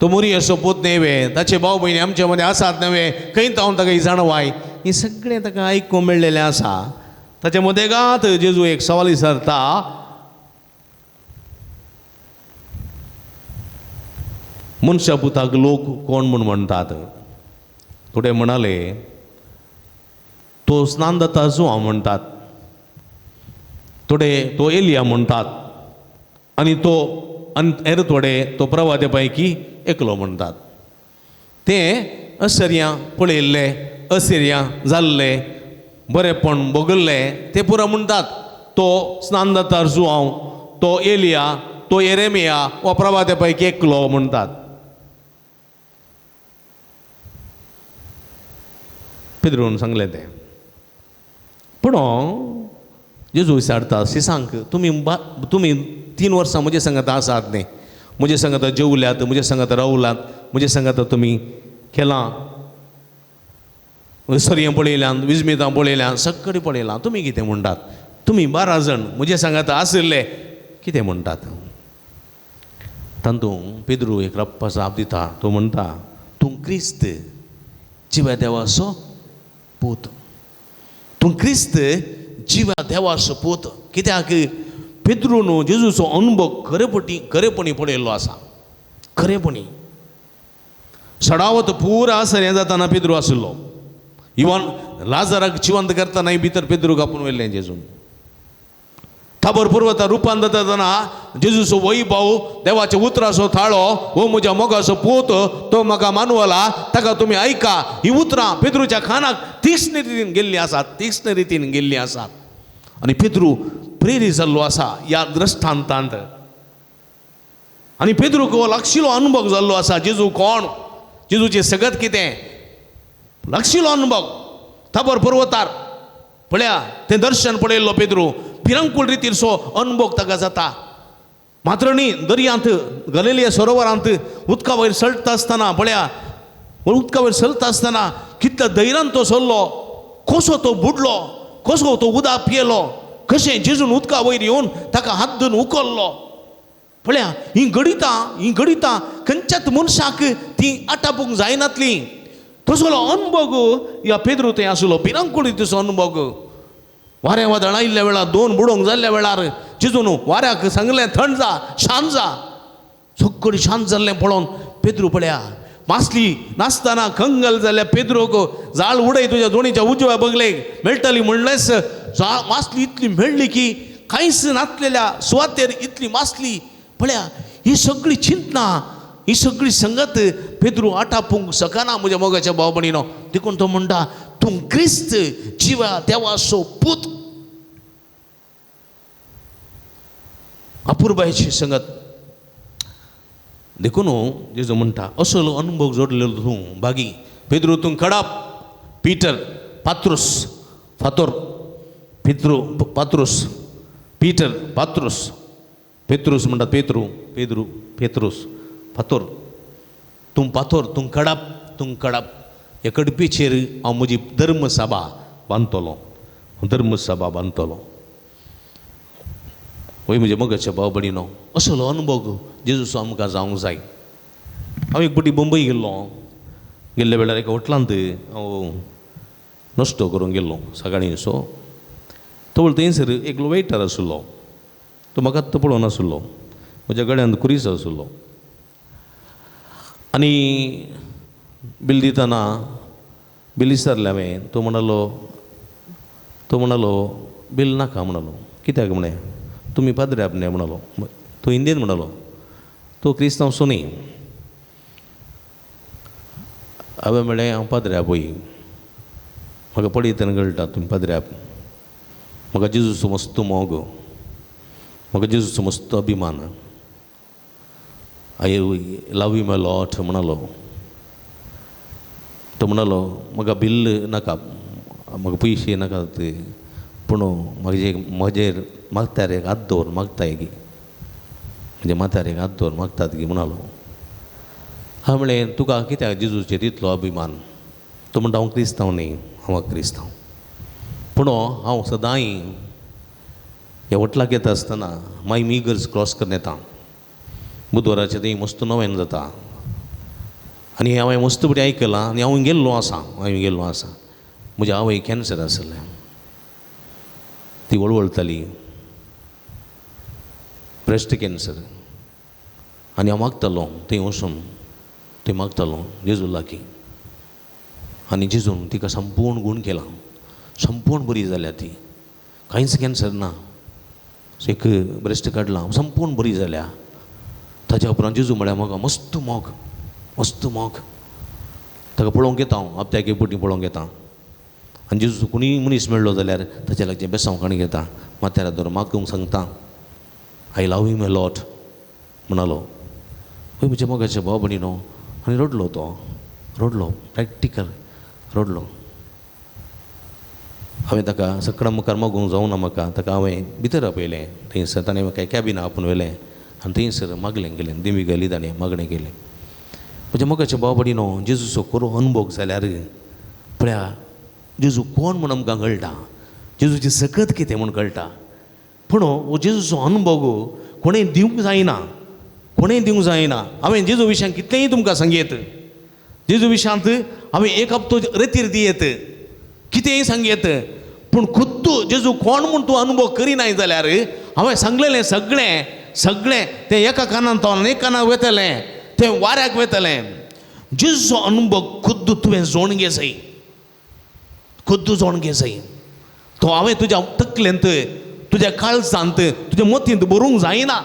तो मोरयेचो पूत न्ही वे, ताचे भाव भयणी आमचे मदें आसात न्हय, खंय तावन ताका ही जाणवाय? हें सगळें ताका आयकूंक मेळ्ळेलें आसा. ताचे मदेगात जेजू एक सवाल विचारता, मनशा पुताक लोक कोण म्हूण म्हणटात? थोडे म्हणाले, तो स्नानदाता जुआंव म्हणटात, थोडे तो एलिया म्हणटात, आनी तो आनी हेर थोडे तो प्रवादे पैकी एकलो म्हणटात. ते असर्यां पळयल्ले, असर्यां जाल्ले, बरेपण भोगल्ले, ते पुरा म्हणटात तो स्नानदाता जुआंव, तो एलिया, तो एरेमिया वा प्रवादे पैकी एकलो म्हणटात. पेद्रून सांगलें तें. पूण जेजू विचारता शिसांक, तुमी तुमी 3 वर्सां म्हजे सांगात आसात न्ही, म्हजे सांगात जेवल्यात, म्हजे सांगात रावल्यात, म्हजे सांगात तुमी केलां, सरयां पळयल्यान, विजमितां पळयल्यान, सगळें पळयलां, तुमी कितें म्हणटात? तुमी 12 जाण म्हजे सांगात आशिल्ले, कितें म्हणटात? तातूंत पेद्रू एक रप्पा जाप दिता, तो म्हणटा, तूं क्रिस्त जिव्या देवाचो पूत, तूं क्रिस्त जिव्या देवाचो पूत. कित्याक पेद्रून जेजूचो अनुभव खरेपटी खरेपणी पळयल्लो आसा, खरेपणी. सडावत पुरा आसर जाताना पेद्रू आशिल्लो, इवन लाजाराक जिवंत करतना भितर पेद्रूक आपूण व्हेल्लें जेजून. ताबोर पर्वता रुपान जाता जेजूचो वैभव, देवाच्या उतराचो थाळो, हो म्हज्या मोगाचो पूत, तो म्हाका मानवला, ताका तुमी आयका. ही उतरां पेद्रूच्या खानाक तीक्ष्ण रितीन गेल्लीं आसात, तीक्ष्ण रितीन गेल्लीं आसात. आनी पेद्रू प्रेरीत जाल्लो आसा ह्या दृश्टांतांत. आनी पेद्रूक हो लागशिलो अनुभव जाल्लो आसा, जेजू कोण, जेजूचें सगत कितें, लागशिलो अनुभव. ताबोर पर्वतार पळया तें दर्शन पळयल्लो पेद्रू, भिरांकूळ रितीरसो अनुभव ताका जाता. मात्र न्ही, दर्यांत गलिलिया सरोवरांत उदका वयर चलता आसतना पळया, उदका वयर चलता आसतना कितल्या धैर्यान तो सरलो, कसो तो बुडलो, कसो तो उदक पियेलो, कशें जेजून उदका वयर येवन ताका हात धरून उखल्लो. पळया हीं गणितां, हीं गणितां खंयच्याच मनशाक तीं आटापूंक जायनातलीं. तसलो अनुभव ह्या पेद्रू थंय आसलो, भिरांकूळ रितीचो अनुभव. वारें वादळ आयिल्ल्या वेळार, दोन बुडोवंक जाल्ल्या वेळार जेजून वाऱ्याक सांगलें थंड जा, शांत जा. सगळें शांत जाल्लें पळोवन पेद्रू पळया मासली नासतना कंगल जाल्ल्या पेद्रूक जाळ उडय तुज्या दोणीच्या उजव्या बगलेक मेळटली म्हणलेंच जाळ मासली इतली मेळ्ळी की कांयच नासलेल्या सुवातेर इतली मासली. पळया ही सगळी चिंतना, ही सगळी संगत पेद्रू आटापूंक शकना म्हज्या मोगाच्या भाव भयणीनो. देखून तो म्हणटा, तूं क्रिस्त जिवा देवाचो पूत. अपुरबायेची संगत. देखून जेजू म्हणटा असलो अनुभव जोडलेलो तूं बागी पेद्रू, तूं कडप, पीटर पात्रूस, फातोर, पित्रू पात्रूस, पीटर पात्रूस, पेत्रूस म्हणटात, पेत्रू, पेद्रू, पेत्रूस, फातोर, तूं पातोर, तूं कडप, तूं कडप. ह्या कडपीचेर हांव म्हजी धर्मसभा बांदतलो, धर्मसभा बांदतलो. वय म्हज्या मोगाच्या भाव भयणीनो, असलो अनुभव जेजूचो आमकां जावंक जाय. हांव एक फावटी मुंबय गेल्लो, गेल्ल्या वेळार एका हॉटलांत हांव नश्टो करूंक गेल्लो सकाळीं सो. तो थंयसर एकलो वेटर आशिल्लो, तो म्हाका आत्तां पळोवन आशिल्लो, म्हज्या गळ्यांत कुरीस आशिल्लो. आनी बील दितना बील विचारलें हांवें, तो म्हणलो बील नाका म्हणलो. कित्याक म्हणलें, तुमी पाद्र्याब न्ही म्हणलो. तो हिंदीन म्हणलो, तो क्रिस्तांव सो न्ही. हांवें म्हणलें हांव पाद्र्याब वय, म्हाका पळयतना कळटा तुमी पाद्र्याब, म्हाका जेजूचो मस्त मोग, म्हाका जेजूचो मस्त अभिमान, I love you my lot म्हणालो. तो म्हणालो म्हाका बिल्ल नाका, म्हाका पयशे नाका, पूण म्हजे म्हजेर मागतार एक हात दवर मागताय गी, म्हज्या माथ्यार एक हात दवर मागतात गी म्हणालो. हांवें म्हणलें तुका कित्याक जेजूचेर इतलो अभिमान? तो म्हणटा हांव क्रिस्तांव न्ही, हांव क्रिस्तांव, पूण हांव सदांय ह्या वटलाक येता आसतना मागीर मी इगर्ज क्रॉस करून येता, बुधवाराचें थंय मस्त नवेन जाता आनी हांवें मस्त बरें आयकलां आनी हांव गेल्लो आसा, हांवें गेल्लो आसा. म्हज्या आवय कॅन्सर आसलें, ती वळवळताली, ब्रेस्ट कॅन्सर. आनी हांव मागतालो थंय वचून, थंय मागतालो जेजू लागीं, आनी जेजून तिका संपूर्ण गूण केला, संपूर्ण बरी जाल्या ती, कांयच कॅन्सर ना, एक ब्रेस्ट काडलां, संपूर्ण बरी जाल्या. ताच्या उपरांत जेजू म्हळ्यार म्हाका मस्त मोग, मस्त मोग. ताका पळोवंक येता हांव, हप्त्याक एक फावटी पळोवंक येता. आनी जेजू कोणीय मनीस मेळ्ळो जाल्यार ताच्या लागचें बेसांव काणी घेता, माथ्यार दवर मागूंक सांगता, I love you my lot म्हणालो. हय म्हज्या मोगाच्या भाव भयणीनो, आनी रडलो, तो रडलो, प्रॅक्टिकल रडलो. हांवें ताका सगळ्या मुखार मागूंक जावना म्हाका, ताका हांवें भितर आपयलें, थंयसर ताणें म्हाका कॅबिना आपोवन व्हेलें आनी थंयसर मागलें गेलें, दिमी घाली ताणें मागणें केलें. म्हज्या मोगाच्या भाव भयणीनो, जेजूचो खरो अनुभव जाल्यार पळया जेजू कोण म्हूण आमकां कळटा, जेजूची सकत कितें म्हूण कळटा. पूण हो जेजूचो अनुभव कोणें दिवंक जायना, कोणें दिवंक जायना. हांवें जेजू विशयान कितलेंय तुमकां सांगयत, जेजू विशयांत हांवें एक हप्तो रेतीर दियेत, कितेंय सांगयत, पूण खुद्द जेजू कोण म्हूण तूं अनुभव करिनाय जाल्यार हांवें सांगलेलें सगळें सगळें तें एका कानान तो एक कानाक वयतलें, तें वाऱ्याक वयतलें. जेजूचो अनुभव खुद्द तुवें जोण घे जाय, खुद्द जोण घे जाय. तो हांवें तुज्या तकलेंत तुज्या काळजांत तुज्या मतींत बरोवंक जायना,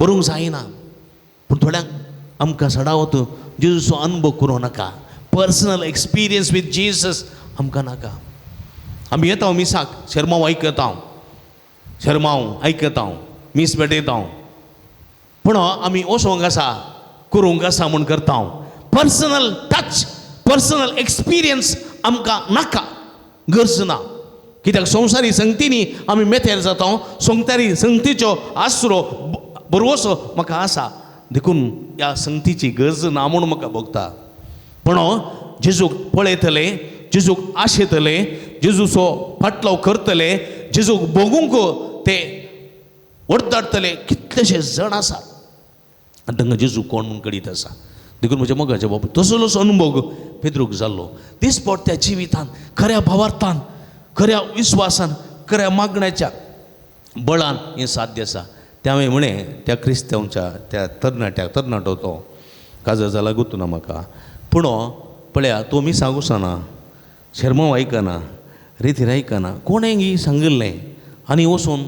बरोवंक जायना. पूण थोड्यांक आमकां सडावत जेजूचो अनुभव करूं नाका, पर्सनल एक्सपिरियन्स वीथ जेजस आमकां नाका. आमी येता मिसाक, शेरमांव आयकता, शेरमांव आयकता, मीस भेटयता, पूण आमी वचोंक आसा, करूंक आसा म्हूण करता. पर्सनल टच, पर्सनल एक्सपिरियन्स आमकां नाका, गरज ना. कित्याक संवसारी संगतींनी आमी मेथेर जाता, संवसारी संगतीचो आसरो बरवसो म्हाका आसा, देखून ह्या संगतीची गरज ना म्हूण म्हाका भोगता. पूण जेजूक पळयतले, जेजूक आशेतले, जेजूचो फाटलाव करतले, जेजूक भोगूंक ते वडदाडतले कितलेशे जाण आसात आनी तांकां जेजू कोण म्हूण कळीत आसा. देखून म्हज्या मोगाच्या बाबा तसलोच अनुभव पेद्रूक जाल्लो. दिसपट त्या जिवितान खऱ्या भावार्थान, खऱ्या विस्वासान, खऱ्या मागण्याच्या बळान हें साध्य आसा. त्या हांवें म्हळें त्या क्रिस्तांवच्या त्या तरणाट्याक, तरणाटो तो काजार जाला गुतूना म्हाका, पूण पळया तो मिसाक वचना, शेरमांव आयकना, रेतीर आयकना, कोणेंगी सांगिल्लें आनी वचून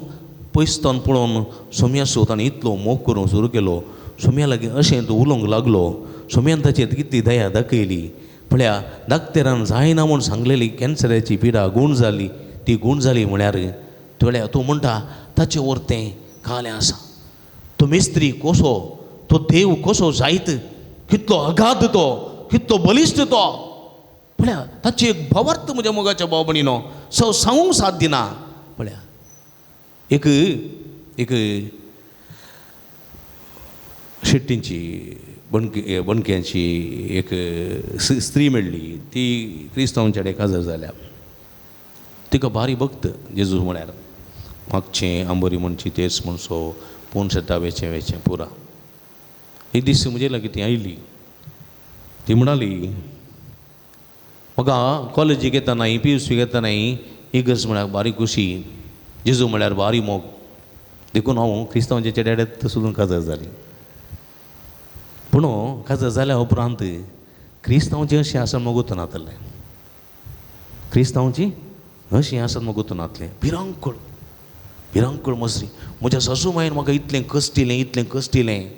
पयसतान पळोवन सोम्यासो ताणें इतलो मोग करूंक सुरू केलो. सोम्या लागीं अशें तो उलोवंक लागलो, सोम्यान ताचेर कितली दया दाखयली. पळया डाक्टरान जायना म्हूण सांगलेली कॅन्सराची पिडा गूण जाली, ती गूण जाली म्हळ्यार पळया तूं म्हणटा ताचें वर तें कालें आसा. तो मिस्त्री कसो, तो देव कसो जायत, कितलो अगाध तो, कितलो बलिश्ट तो. पळया ताची एक भावार्थ म्हज्या मोगाच्या भाव भयणीनो सो सांगूंक साथ दिना. पळया एक एक शेट्टींची बणके बणक्यांची एक स्त्री मेळ्ळी, ती क्रिस्तांवच्या कडेन काजार जाल्या. तिका भारी भक्त जेजू म्हळ्यार मागचें आंबोरी म्हणची तेच म्हणसो पूण शेता वेचें वेचें पुरा. एक दीस म्हजे लागीं ती आयली, ती म्हणाली म्हाका कॉलेजीक येतना पी यू सी येतना इगर्ज म्हळ्यार बारीक खुशी, जेजू म्हळ्यार बारी मोग, देखून हांव क्रिस्तांवच्या चेड्यात सोदून काजार जाली. पूण काजार जाल्या उपरांत क्रिस्तांवचें अशें आसा मगो नातलें, क्रिस्तांवची अशें आसा मगो नातलें भिरांकूळ भिरांकूळ मसरी. म्हज्या सासू मायन म्हाका इतलें कश्टिलें, इतलें कश्टिलें,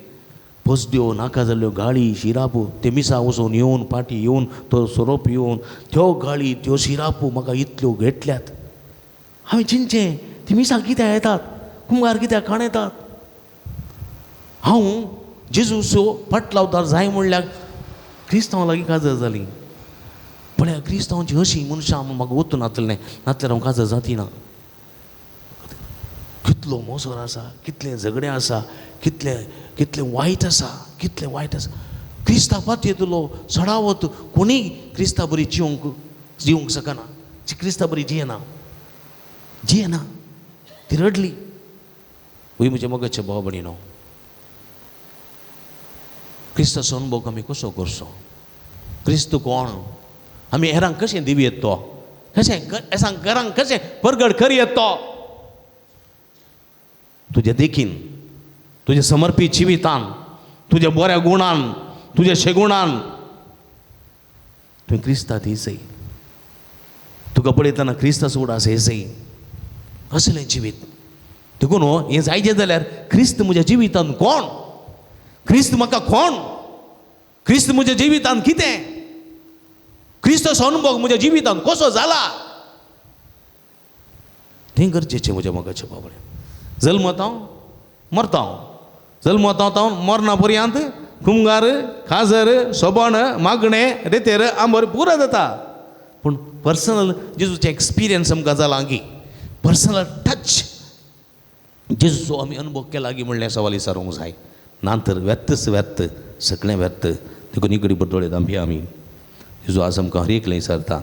पसद्यो नाका जाल्ल्यो गाळी शिरापो, ते मिसा वचून येवन पाटी येवन तो सोरोप येवन त्यो गाळी त्यो शिरापो म्हाका इतल्यो घेतल्यात. हांवें चिंतचें ती मिसां कित्याक येतात, कुंभार कित्याक खाण येतात. हांव जेजूचो फाटलावदार जाय म्हणल्यार क्रिस्तांव लागीं काजार जाली. पळया क्रिस्तांवची अशीं मनशां म्हाका वतून नातलें, नातल्यार हांव काजार जाती ना. कितलो मोसोर आसा, कितलें झगडें आसा, कितलें कितलें वायट आसा, कितलें वायट आसा. क्रिस्ता पातयेंतलो सडावत कोणीय क्रिस्ता बरी जिवंक जिवंक शकना, क्रिस्ता बरी जियेना जियेना. ती रडली. वय म्हज्या मोगाचे भाव भयणीनो, क्रिस्ताचो अनुभव आमी कसो करचो, क्रिस्त कोण, आमी हेरांक कशें दिवयेत तो, कशें हेरांक घरांक कशें परगड करयेत तो. तुज्या देखीन, तुज्या समर्पीत जिवितान, तुज्या बऱ्या गुणान, तुज्या शेगुणान तुवें क्रिस्ता दिसय. तुका पळयतना क्रिस्ताचो उडास येसय असलें जिवीत. देखून हें जायचें जाल्यार क्रिस्त म्हज्या जिवितान कोण, क्रिस्त म्हाका कोण, क्रिस्त म्हज्या जिवितान कितें, क्रिस्ताचो अनुभव म्हज्या जिवितान कसो जाला तें गरजेचें म्हज्या मोगाच्या बाबडे. जल्मत हांव मरता हांव, जल्मत हांव मरना पर्यंत कुमगार खाजर सोबण मागणें रेतेर आंबर पुरो जाता. पूण पर्सनल जेजूचें एक्सपिरियन्स आमकां जाला की पर्सनल टच जेजूचो आमी अनुभव केला की म्हणलें सवाल विचारूंक जाय. ना तर व्यर्थच व्यर्थ, सगळें व्यर्थ. देखून इकडे बरदोळे दांपया आमी जेजू आज आमकां हर एकलें विचारता,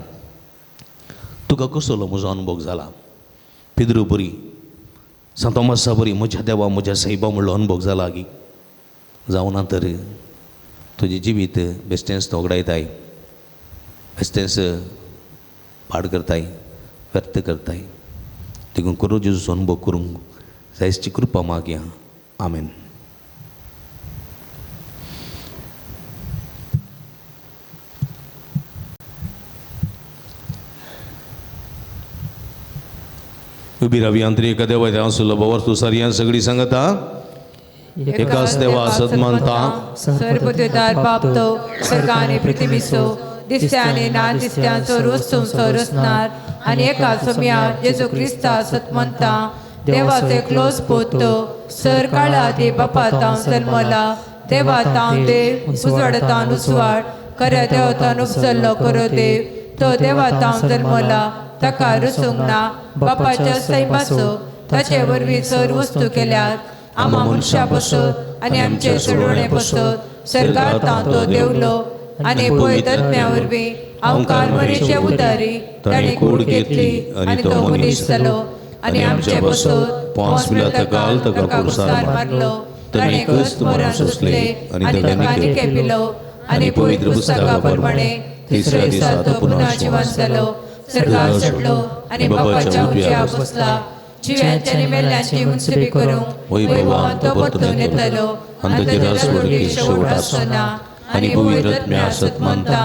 तुका कसलो म्हजो अनुभव जाला. पिद्रू बरी, सांत तोमासा बरी म्हज्या देवा म्हज्या सायबा म्हणलो अनुभव जाला की जावं ना तर तुजें जिवीत बेश्टेंच तोगडायताय, बेश्टेंच पाड करताय, व्यर्थ करताय. देखून करो जेजूचो अनुभव करूंक जायची कृपा मागया. आमेन. उबी रावी आंतरी एका देवा आसलो बाबर तूं सारयान सगळी सांगता एकाच देवा सत मानता सर्वदेदार बाप तो स्वर्गाने पृथ्वीचो दिसत्या आनी ना दिसत्यांचो रोस रचणार आनी एका सोम्या जेजू क्रिस्ता सत मानता देवाचो एकलोच पूत तो सर काळा आदी बापा तावन जल्मला देवा तावन देव उजवाड तावन उजवाड खऱ्या देवतान उपजल्लो खरो देव तो देवा तावन जल्मला ताका रचूंक ना बापाच्या सैमाचो ताचे वरवीं सर वस्तू केल्यात आमा मनशा पसत आनी आमचे सोडवणे पसत सरकार तावन तो देवलो आनी पवित्र वरवीं आमकार मरीचे उदारी ताणें कूड घेतली आनी तो मनीस जालो आनी आमचे पसत पोंस पिलाता ताका कुर्सार मारलो ताणें क्रिस्त मरण सोंसलें आनी ताका निके पिलो आनी पवित्र पुस्तका प्रमाणे तिसऱ्या दिसा तो पुनः जिवंत जालो सरकार सुटलो आनी बापाच्या उजव्या बसला जिव्यांच्या आनी मेल्ल्यांची मुनसुबी करूंक वैभवान तो परतून येतलो आनी ताच्या राजवटीक शेवट आसना आनी पवित्र आत्म्या सत मानता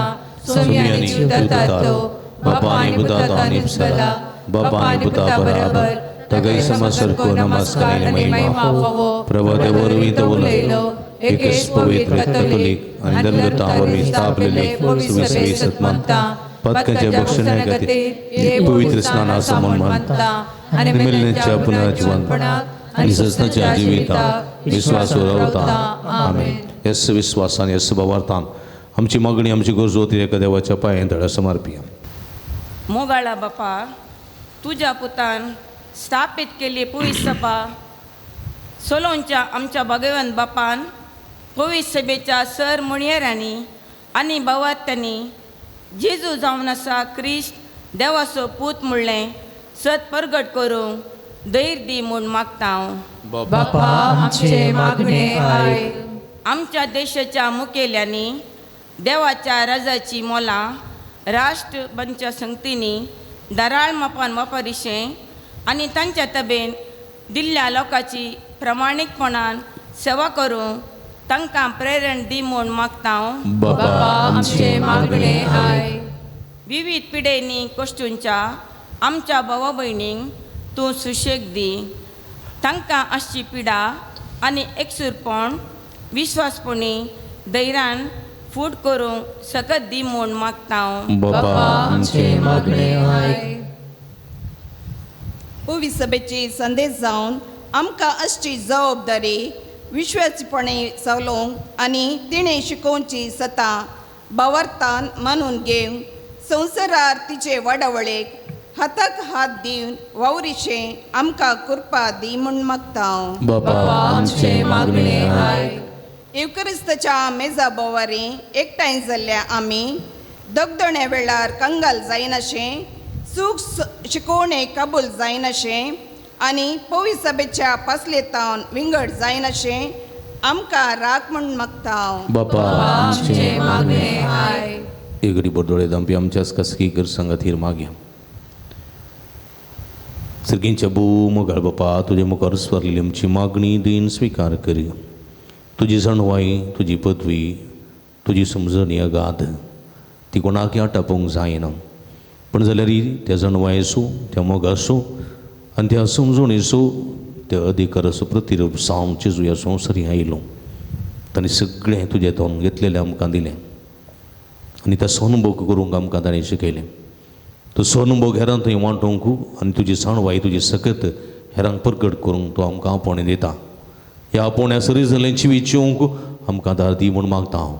सोम्या आनी जिवदाता तो बापा आनी पुता निपसला बापा आनी पुता बराबर ताकाय समसारको नमस्कार आनी महिमा फावो प्रभाते वरवीं तो उलयलो एकच पवित्र कॅथोलिक आनी धर्मगता वरवीं स्थापलेले सुविसवी सत मानता पातकांच्या बक्षण्या खातीर एक पवित्र स्नान आसा म्हूण मानता आनी मेल्ल्यांच्या पुनर्जिवंतपणाक आनी सस्नाच्या जिविताक विश्वास रावता. आमेन. येस विश्वासान येस भावार्थान आमची मागणी आमची गरजो ती एका देवाच्या पांयां तळा समर्पिया. मोगाळा बापा, तुज्या पुतान स्थापीत केली पवित्र सभा सोलोंच्या आमच्या भगवंत बापान पवित्र सभेच्या सर मुणयेरांनी आनी भावार्थ्यांनी जेजू जावन आसा क्रिस्त देवाचो पूत म्हणलें सत परगट करूंक धैर्य दी म्हूण मागता हांव. बापा आमचे मागणे आयक. आमच्या देशाच्या मुखेल्यांनी देवाच्या राजाची मोलां राष्ट्र बनच्या संगतींनी दराळ मापान वापरिशें आनी तांच्या तबेन दिल्ल्या लोकांची प्रामाणीकपणान सेवा करूंक तांकां प्रेरण दी म्हूण मागता हांव. बापा आमचे मागणे आयक. विविध पिडेंनी कश्टूंच्या आमच्या भावा भयणींक तूं सुशेग दी. तांकां आसची पिडा आनी एकसूरपण विश्वासपणी धैर्यान फूट करूंक सकत दी म्हूण मागता हांव. बापा आमचे मागणे आयक. पवित्र सभेची संदेश जावन आमकां आसची जबाबदारी विश्वासपणे चलोवंक आनी तिणें शिकोवची सतां भावार्थान मानून घेवन संवसारार तिचे वाडावळेक हाताक हात दिवन वावरिशें आमकां कृपा दी म्हूण मागता हांव. बापा आमचे मागणे आयक. येवक्रिस्ताच्या मेजा बोवारी एकठांय जाल्ल्या आमी दगदण्या वेळार कंगाल जायनाशें सूख शिकोवणे कबूल जायनाशें आनी पवित्र सभेच्या पासलेतावन विंगड जायनाशें आमकां राख म्हूण मागता हांव. बापा आमचे मागणे आयक. एक घडी दोळे दामपी आमच्याच कसकी कर सांगातीर मागया. सर्गींच्या भोव मोगाळ बापा, तुजे मुखार स्वारलेली आमची मागणी दीन स्विकार करी. तुजी जाणवाय, तुजी पदवी, तुजी समजणी अगाध ती कोणाकय आटापोवंक जायना, पूण जाल्यार त्या जाणवायेचो, त्या मोगाचो आनी त्या समजणेचो, त्या अधिकाराचो प्रतिरूप जावन जेजू ह्या संवसारी आयलो. ताणें सगळें तुजें तोंड घेतलेलें आमकां दिलें आनी त्या सनुभोग करूंक आमकां ताणें शिकयलें. तो सनुभोग हेरांक थंय वांटोवंक आनी तुजी जाणवाय, तुजी सकत हेरांक परगट करूंक तो आमकां आपोवणें दिता. ह्या आपोवण्या सरी जाल्लें जिवीत जिवंक आमकां दार दी म्हूण मागता हांव.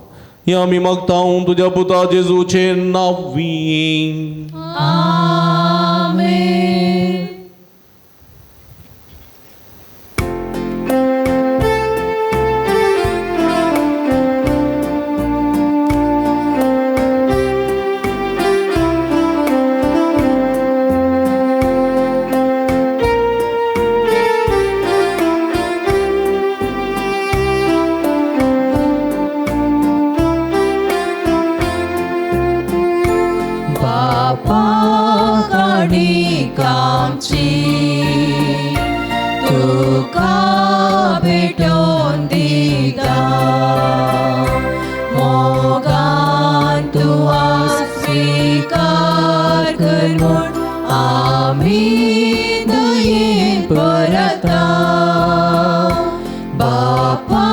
ह्या आमी मागता हांव तुज्या पुता जेजूचें नांव. आमेन. बापा काणिकांची तुका भेटोवन दिता मोगान तूं आज स्विकार कर म्हूण आमी दयेन. परता बापा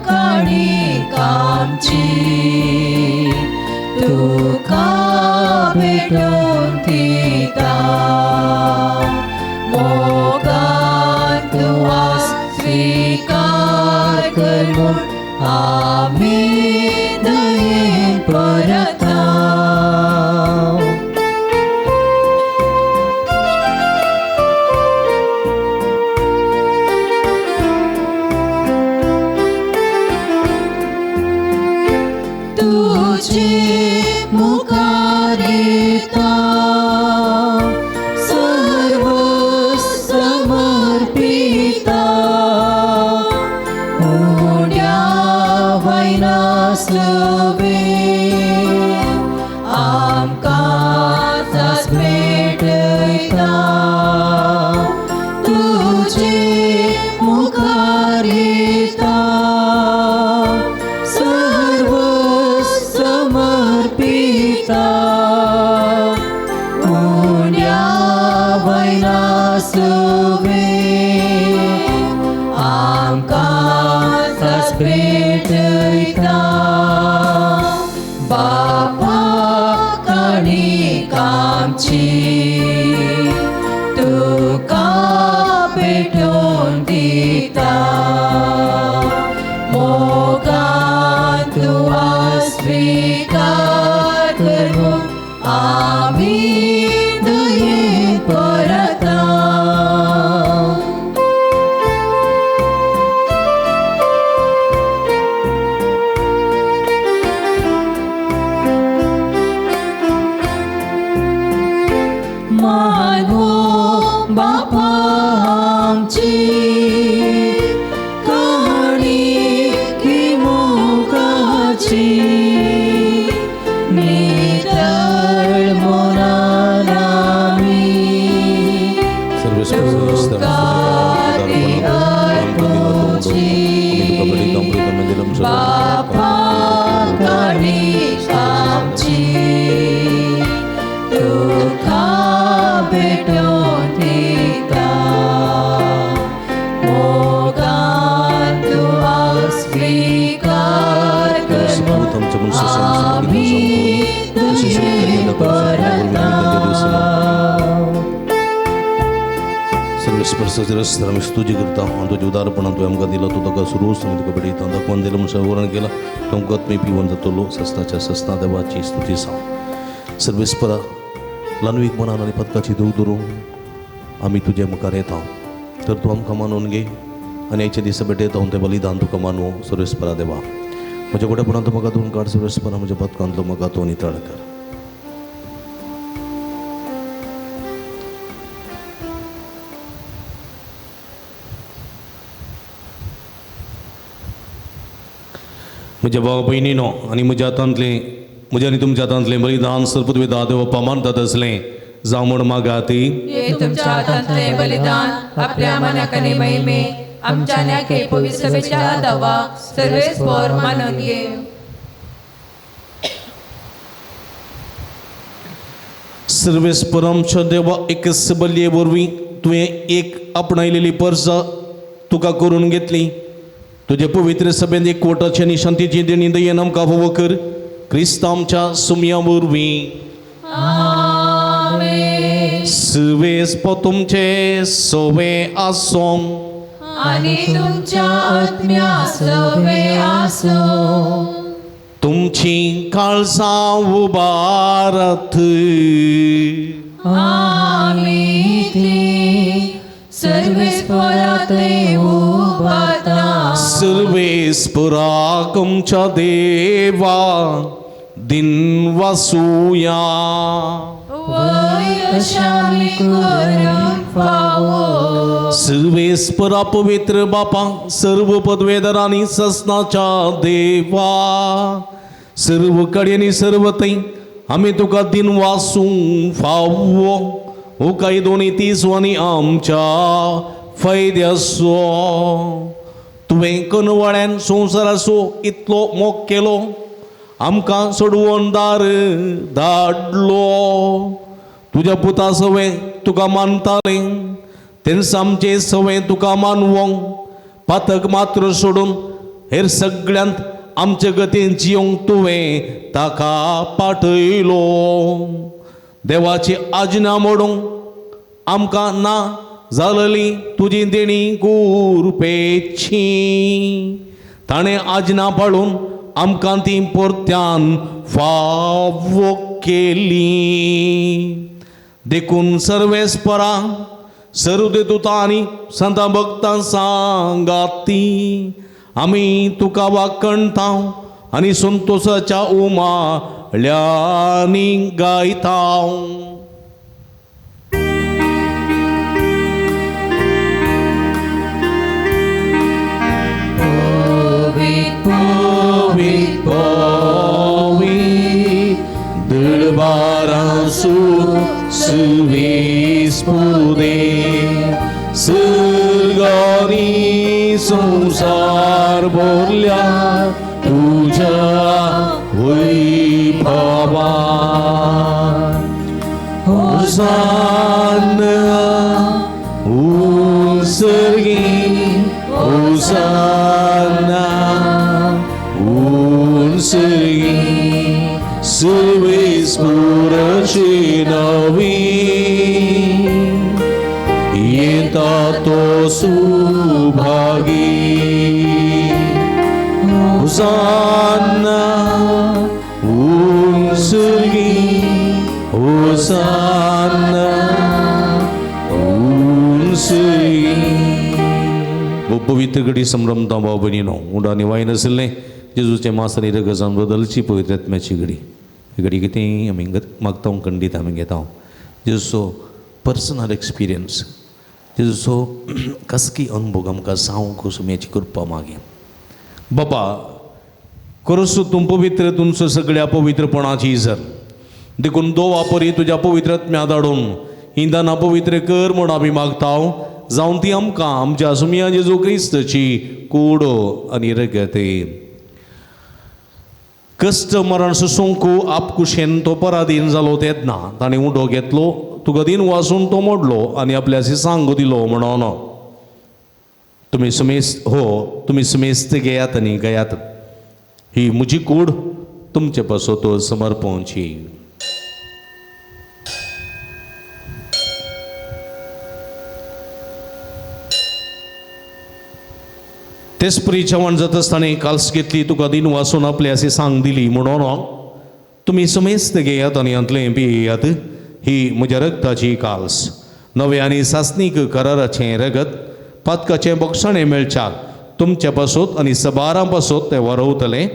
काणीक आमची तुका भेटोवन दिता मोगान तूं स्वीकार कर म्हूण आमी दयेन परता. तुझे मुखार येता सर्व समर्पिता उण्या वयनासवे आमकां सास भेटयता. तुझे मुखार येता सर्व समर्पिता उण्या वयनासवे आमकां सास भेटयता. बापा काणीक आमची तुका भेटोवन दिता मोगान तूं स्वीकार कर म्हूण आमी दयेन परता. मानवो बापा आमची काणी मोगाची नितळ मनान आमी तुका ती अर्पुची. बापा काणीक आमची तुका भेटोवन दिता मोगान तूं स्वीकार कर म्हूण आमी दयेन परता. सर्वेस्परसाचे रस्त्यार आमी स्तुती करता आनी तुज्या उदारपणान तुवें आमकां दिला तूं ताका सुरोस आमी तुका भेटयता. दाखोवन दिला म्हूण वर्णन केला तुमकां तुमी पिवन जातलो सस्ताच्या सस्ता देवाची स्तुती जावं. सर्वेस्परा ल्हानवीक मनान आनी पदकाची धूव धरून आमी तुजे मुखार येता तर तूं आमकां मानून घे आनी आयच्या दिसा भेटयता तें बलिदान तुका मानू. सर्वेस्परा देवा म्हज्या गोडेपणांत म्हाका धुवन काड. सर्वेस्परा म्हज्या पदकांतलो म्हाका तूं नितळ कर. म्हज्या भाव भयणीनो आनी म्हज्या हातांतलें म्हज्या आनी तुमच्या हातांतलें बलिदान सर्वपृथ्वी देवप्पा मानतात आसलें जावं म्हूण मागाती. हे तुमच्या हातांतलें बलिदान आपल्या मनाक आनी महिमे आमच्या न्याके पवित्र सभेच्या दावा सर्वेस्पर मानून घे. सर्वेस्पर आमच्या देवा एकच बलये वरवीं तुवें एक आपणायलेली परजा तुका करून घेतली. तुजे पवित्र सभेंत एकवटाची आनी शांतीची देणी दयेन आमकां फावो कर क्रिस्त आमच्या सुमया वरवीं. सुवेस्प तुमचे सोवे आसों आनी तुमच्या आत्म्या सवे आसों. तुमची काळजां उबारत आमी ती सर्वेस्परा थंय उबारता. सर्वेस्पराक आमच्या देवा दिन वासुया. वय अशें आमी करूंक फावो. सर्वेस्परा पवित्र बापा सर्व पदवेदारांनी ससनाच्या देवा सर्व कडेन सर्व थंय आमी तुका दिन वासूं फावो. हो कायदो नी तीस आनी आमच्या फायद्याचो. तुवें कनवाळ्यान संवसाराचो इतलो मोग केलो आमकां सोडवून दार धाडलो. तुज्या पुता सवें तुका मानतालें तेन्ना आमचें सवंय तुका मानवोंक पातक मात्र सोडून हेर सगळ्यांत आमचे गतीन जियोंक तुवें ताका पाठयलो. देवाची आज्ञा मोडूंक आमकां ना जालेली तुजी देणी कुरपेची. ताणें आज्ञा पाळून आमकां ती परत्यान फावो केली. देखून सर्वेस्परा सर्वदेवता आनी संतां भक्तां सांगाती आमी तुका वाकणता आनी संतोसाच्या उमाळ्यांनी गायता. पवित पवित दरबारासु सुविस्पुदे सर्गानी संसार बोलल्या तुझ्या वैभवा. होसाना उंसर्गी होसाना उंसर्गी सर्वेस्पुराची नवी येता तो सुभागी. होसाना उंसर्गी होसाना उंसर्गी. पवित्र घडी संभ्रमता भाव भयणीनो उंडा निवाय नाशिल्लें जेजूचें मास आनी रगत जावन बदलची पवित्र आत्म्याची घडी. ही घडी कितें आमी मागता खंडीत आमी घेता. जेजूचो पर्सनल एक्सपिरियन्स, जेजूचो खासगी अनुभव आमकां जावंक सुम्याची कृपा मागीर. बाबा करोसो तूं पवित्र तुमचो सगळ्या पवित्रपणाची सर देखून दोवा परी तुज्या पवित्र आत्म्या धाडून ही दानां पवित्र कर म्हूण आमी मागता जावन ती आमकां आमच्या सुमया जेजू क्रिस्ताची कूड आनी रगत. कश्ट मरण सुसूंक आपकुशेन तो पराधीन जालो तेन्ना ताणें उंडो घेतलो, तुका दीन वासून तो मोडलो आनी आपल्या सांग दिलो म्हणून तुमी समेस्त हो तुमी समेस्त घेयात आनी गयात, ही म्हजी कूड तुमचे पासत समर्पणची. तेच परी जेवण जाता आसतना काल्स घेतली, तुका दीन वासून आपले अशी सांग दिली म्हणून तुमी समेस्त घेयात आनी हांतलें पियात, ही म्हज्या रगताची काल्स, नवे आनी सासणीक कराराचें रगत, पातकाचें बक्षाणें मेळच्याक तुमच्या पासत आनी सबारां पासत तें वरवतलें,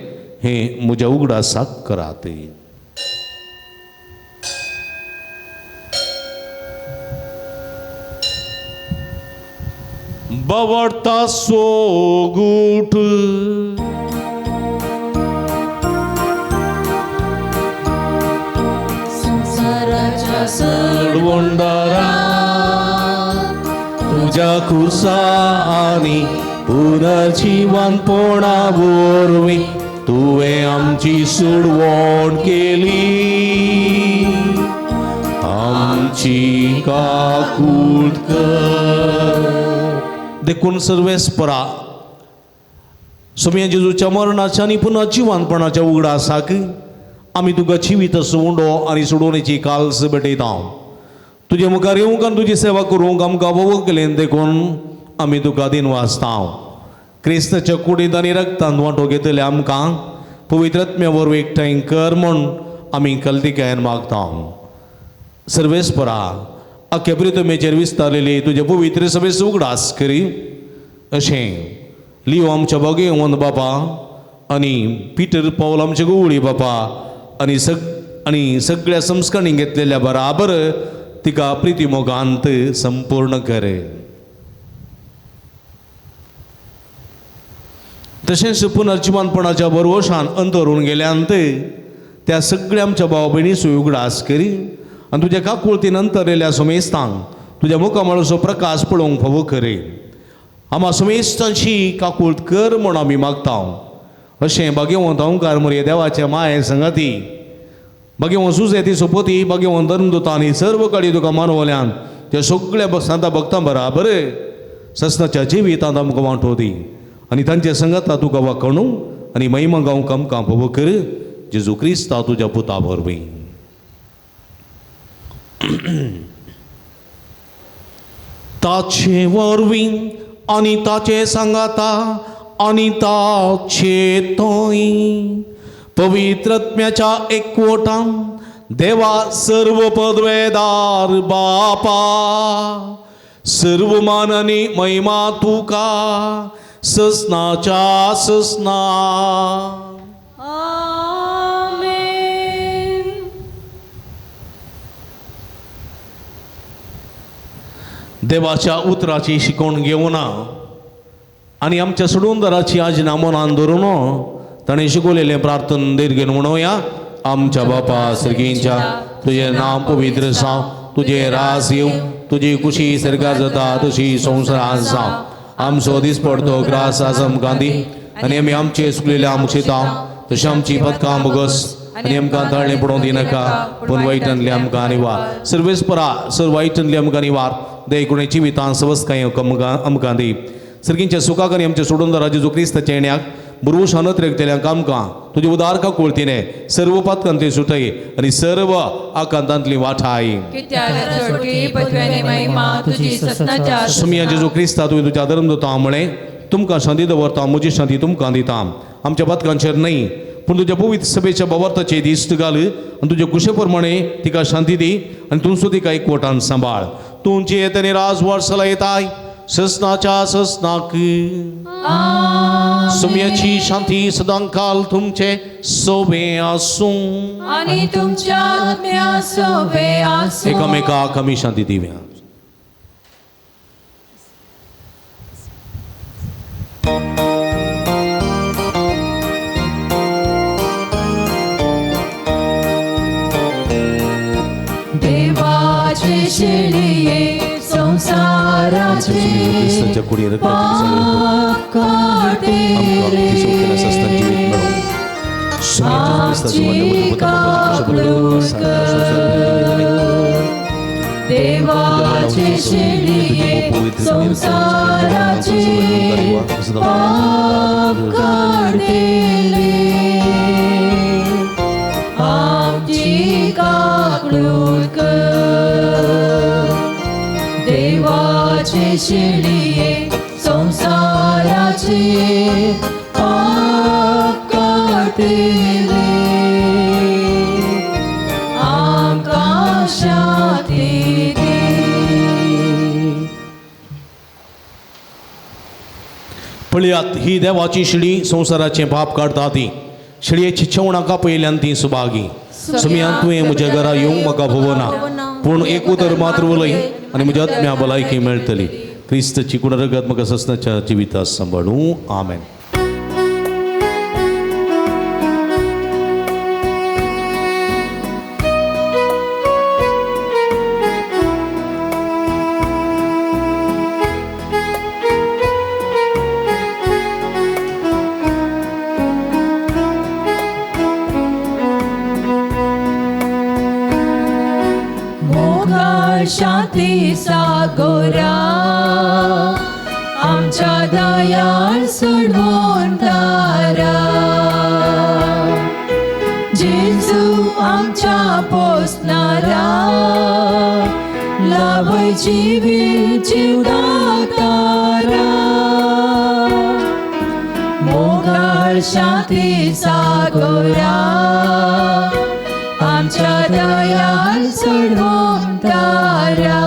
हें म्हज्या उगडासाक करात. बावडता सोगूठ संसाराच्या सोडवणदारा तुज्या खुर्सा आनी पुनर्जिवनपणा वरवीं तुवें आमची सोडवण केली, आमची काकूट कर. देखून सर्वेस्परा सोम्या जेजूच्या मरणाच्या आनी पुनर्जिवनपणाच्या उगडासाक आमी तुका जिवीत उंडो आनी सोडोवणेची काल्स भेटयता. तुजे मुखार येवंक आनी तुजी सेवा करूंक आमकां वोग केलें देखून आमी तुका दिनवासता. क्रिस्ताच्या कुडींत आनी रगतांत वांटो घेतले आमकां पवित्र आत्म्या वरवीं एकठांय कर म्हूण आमी कल्तिकायेन मागता. सर्वेस्परा आख्या प्रितमेचेर विस्तारलेली तुजे पवित्र सभेचो उगडास करी अशें लियो आमच्या बागेवन बापा आनी पिटर पावल आमचे गोवळी बापा आनी आनी सगळ्या संस्करणी घेतलेल्या बराबर तिका प्रितीमोगांत संपूर्ण करे. तशेंच पुनर्जिवनपणाच्या भरवशान अंतरून गेल्यान त्या सगळ्या आमच्या भाव भयणीचो उगडास करी आनी तुज्या काकुळतीन अंतरलेल्या समेस्तांक तुज्या मुखामळाचो प्रकाश पळोवंक फावो करे. आमा समेस्तांची काकूळत कर म्हूण आमी मागता. अशें भाग्यवंत ओंकार मोरये देवाचे माये संगती भाग्यवंत सुजेती सोपती भाग्यवंत धर्मदूता आनी सर्व कडी तुका मानवल्यान त्या सगळ्या सांता भक्तां बराबर ससनाच्या जिवितांत आमकां वांटो दी आनी तांचे संगाता तुका वाकणू आनी महिमा गावंक आमकां पवो कर जेजू क्रिस्ता तुज्या पुता वरवीं. ताचे वरवीं आनी ताचे सांगाता आनी ताचे थंय पवित्रत्म्याच्या एकवटान देवा सर्व पदवेदार बापा सर्व मान आनी महिमा तुका ससनाच्या ससना. आमेन. देवाच्या उतराची शिकवण घेवना आनी आमच्या सोडूनदाराची आज नामोनान धरून ताणें शिकवलेलें प्रार्थन दीर्घेन म्हणोया. आमच्या बापा सर्गींच्या तुजें नांव पवित्र जावं, तुजें राज येवं, तुजी कुशी सर्गार जाता तशी संवसारांत जावं. आमचो दिसपडतो ग्रास आज आमकां दी आनी आमी आमचे चुकलेले आमकां शिता तशें आमची पदकां बोगस आनी आमकां ताळणें पडोवंक दिनाका पूण वायटांतली आमकां निवार. सर्वेस्परा सर वायटांतली आमकां निवार दे जिवितान सवस्काय आमकां दी. सर्गींच्या सुखाक आनी आमच्या सोडूनदारा जेजू क्रिस्ताच्या येण्याक बुरवूश अनत्रेकतेल्यांक आमकां तुजे उदार काकुळतीने सर्व पातकांतली सुटय आनी सर्व आकांतांतली वाठाय. सुमिया जेजू क्रिस्ता तुवें तुज्या धर्म दिता म्हळें तुमकां शांती दवरता म्हजी शांती तुमकां दिता. आमच्या पातकांचेर न्हय पूण तुज्या पवित्र सभेच्या बवार्थाचे दिश्ट घाल आनी तुजे कुशे प्रमाणे तिका शांती दी आनी तुमचो तिका एकवटान सांबाळ. तुमची येतनी राजवाड सलायताय ससनाच्या ससनाक. सुम्याची शांती सदांकाल तुमचे सोबे आसूं आनी तुमच्या आत्म्या सोबे आसूं. एकामेकाक आमी शांती दिवया. देवाचे शिळये संसाराचे पाप काडले आमची काकळूट कर. देवाचे शिळये संसाराचे पाप काडले आमची काकळूट कर. देवाचे शिळये संसाराचे पाप काडले आमकां शांती दी. पळयात ही देवाची शिळी संवसाराचें पाप काडटा ती शिळयेची छेवणां कापयल्यान ती सुभागी. सुमयान तुवें म्हज्या घरा येवंक म्हाका भोवना पूण एक उतर मात्र उलय आनी म्हज्या आत्म्या भलायकी मेळटली. क्रिस्तची कुण रगत म्हाका ससनाच्या जिविता सांबाळूं. आमेन. शांती सागोरा आमच्या दयाळ सोडवून दारा. जेजू आमच्या पोसणारा लाभय जिवीत जीवदातारा. मोगाळ शांती सागोरा आमच्या दयाळ सोडवून तारा.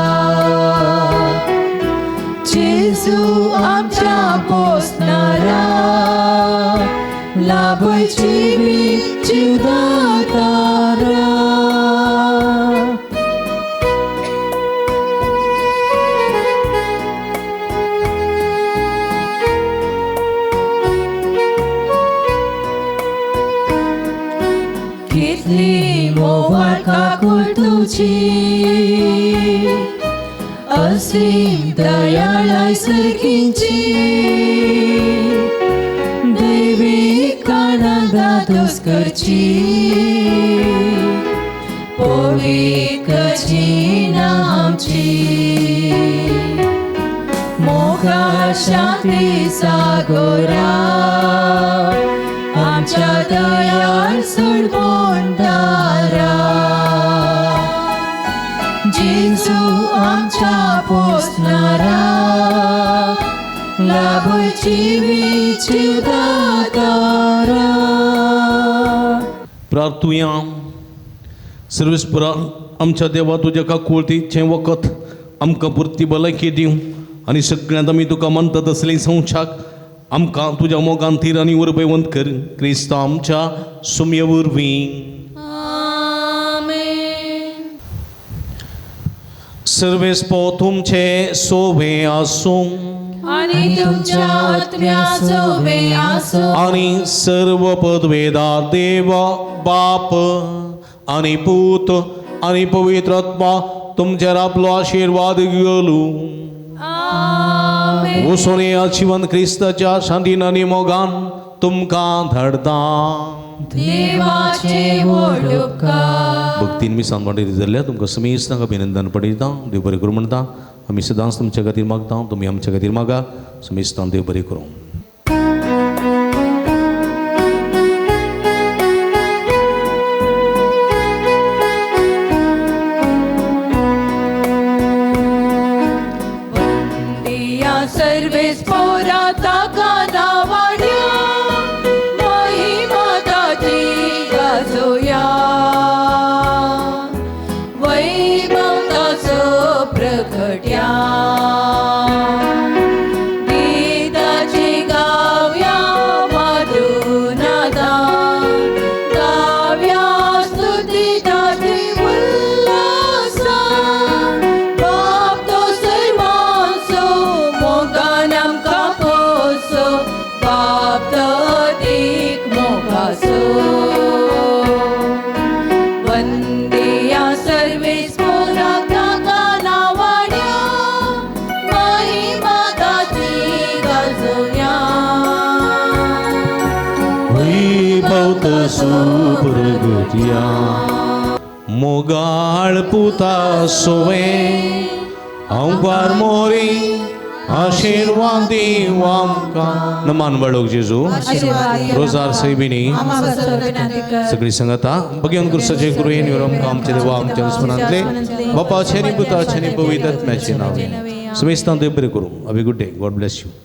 जेजू आमच्या पोसणारा लाभय जिवीत जीवदातारा. कितली मोवाळ काकूळ तुजी असीम दयाळाय सर्गींची दैवी कानांदा दोस करची. पवित्र जीण आमची मोगा शांती सागोरा आमच्या दयाळ सोडवणदारा जेजू आमच्या पोसणारा लाभ जिवी जिवदातारा. प्रार्थुया. सर्वेस्परा आमच्या देवा तुज्या काकुळतीचें वखद आमकां पुरती भलायकी दिवं आनी सगळ्यांत आमी तुका मानता तसली संवसाक आमकां तुज्या मोगान थीर आनी उर्बेवंत कर क्रिस्तांव आमच्या सुमये वरवीं. सर्वेस्पो तुमचे सोवे आसूं आनी तुमच्या आत्म्या सोवे आसूं आनी सर्व पदवेदार देव बाप आनी पूत आनी पवित्र आत्मा तुमचेर आपलो आशिर्वाद घेवलू. वचून ह्या जिवन क्रिस्ताच्या शांतीन आनी मोगान तुमकां धाडता. देवाचे व्हड उपकार. भक्तीन मी सांगपाक जाल्ल्या तुमकां समेस्तांक अभिनंदन पडयता. देव बरें करूं म्हणटा. आमी सदांच तुमच्या खातीर मागता, तुमी आमच्या खातीर मागा. समेस्तांक देव बरें करूं. मोगाळ पुता सोवे अंवार मोरी आशिर्वाद दिवं आमकां. नमान वाडोवंक जेजू रोजार सैबिनी सगळी संगता भगवान क्रिस्ताचे कृपेन आमकां आमचे देवा आमच्या स्मरणांतले बापाचे आनी पुताचे आनी पवित्र आत्म्याचे नांव समेस्तांक देव बरें करूं. Have a good day. God bless you.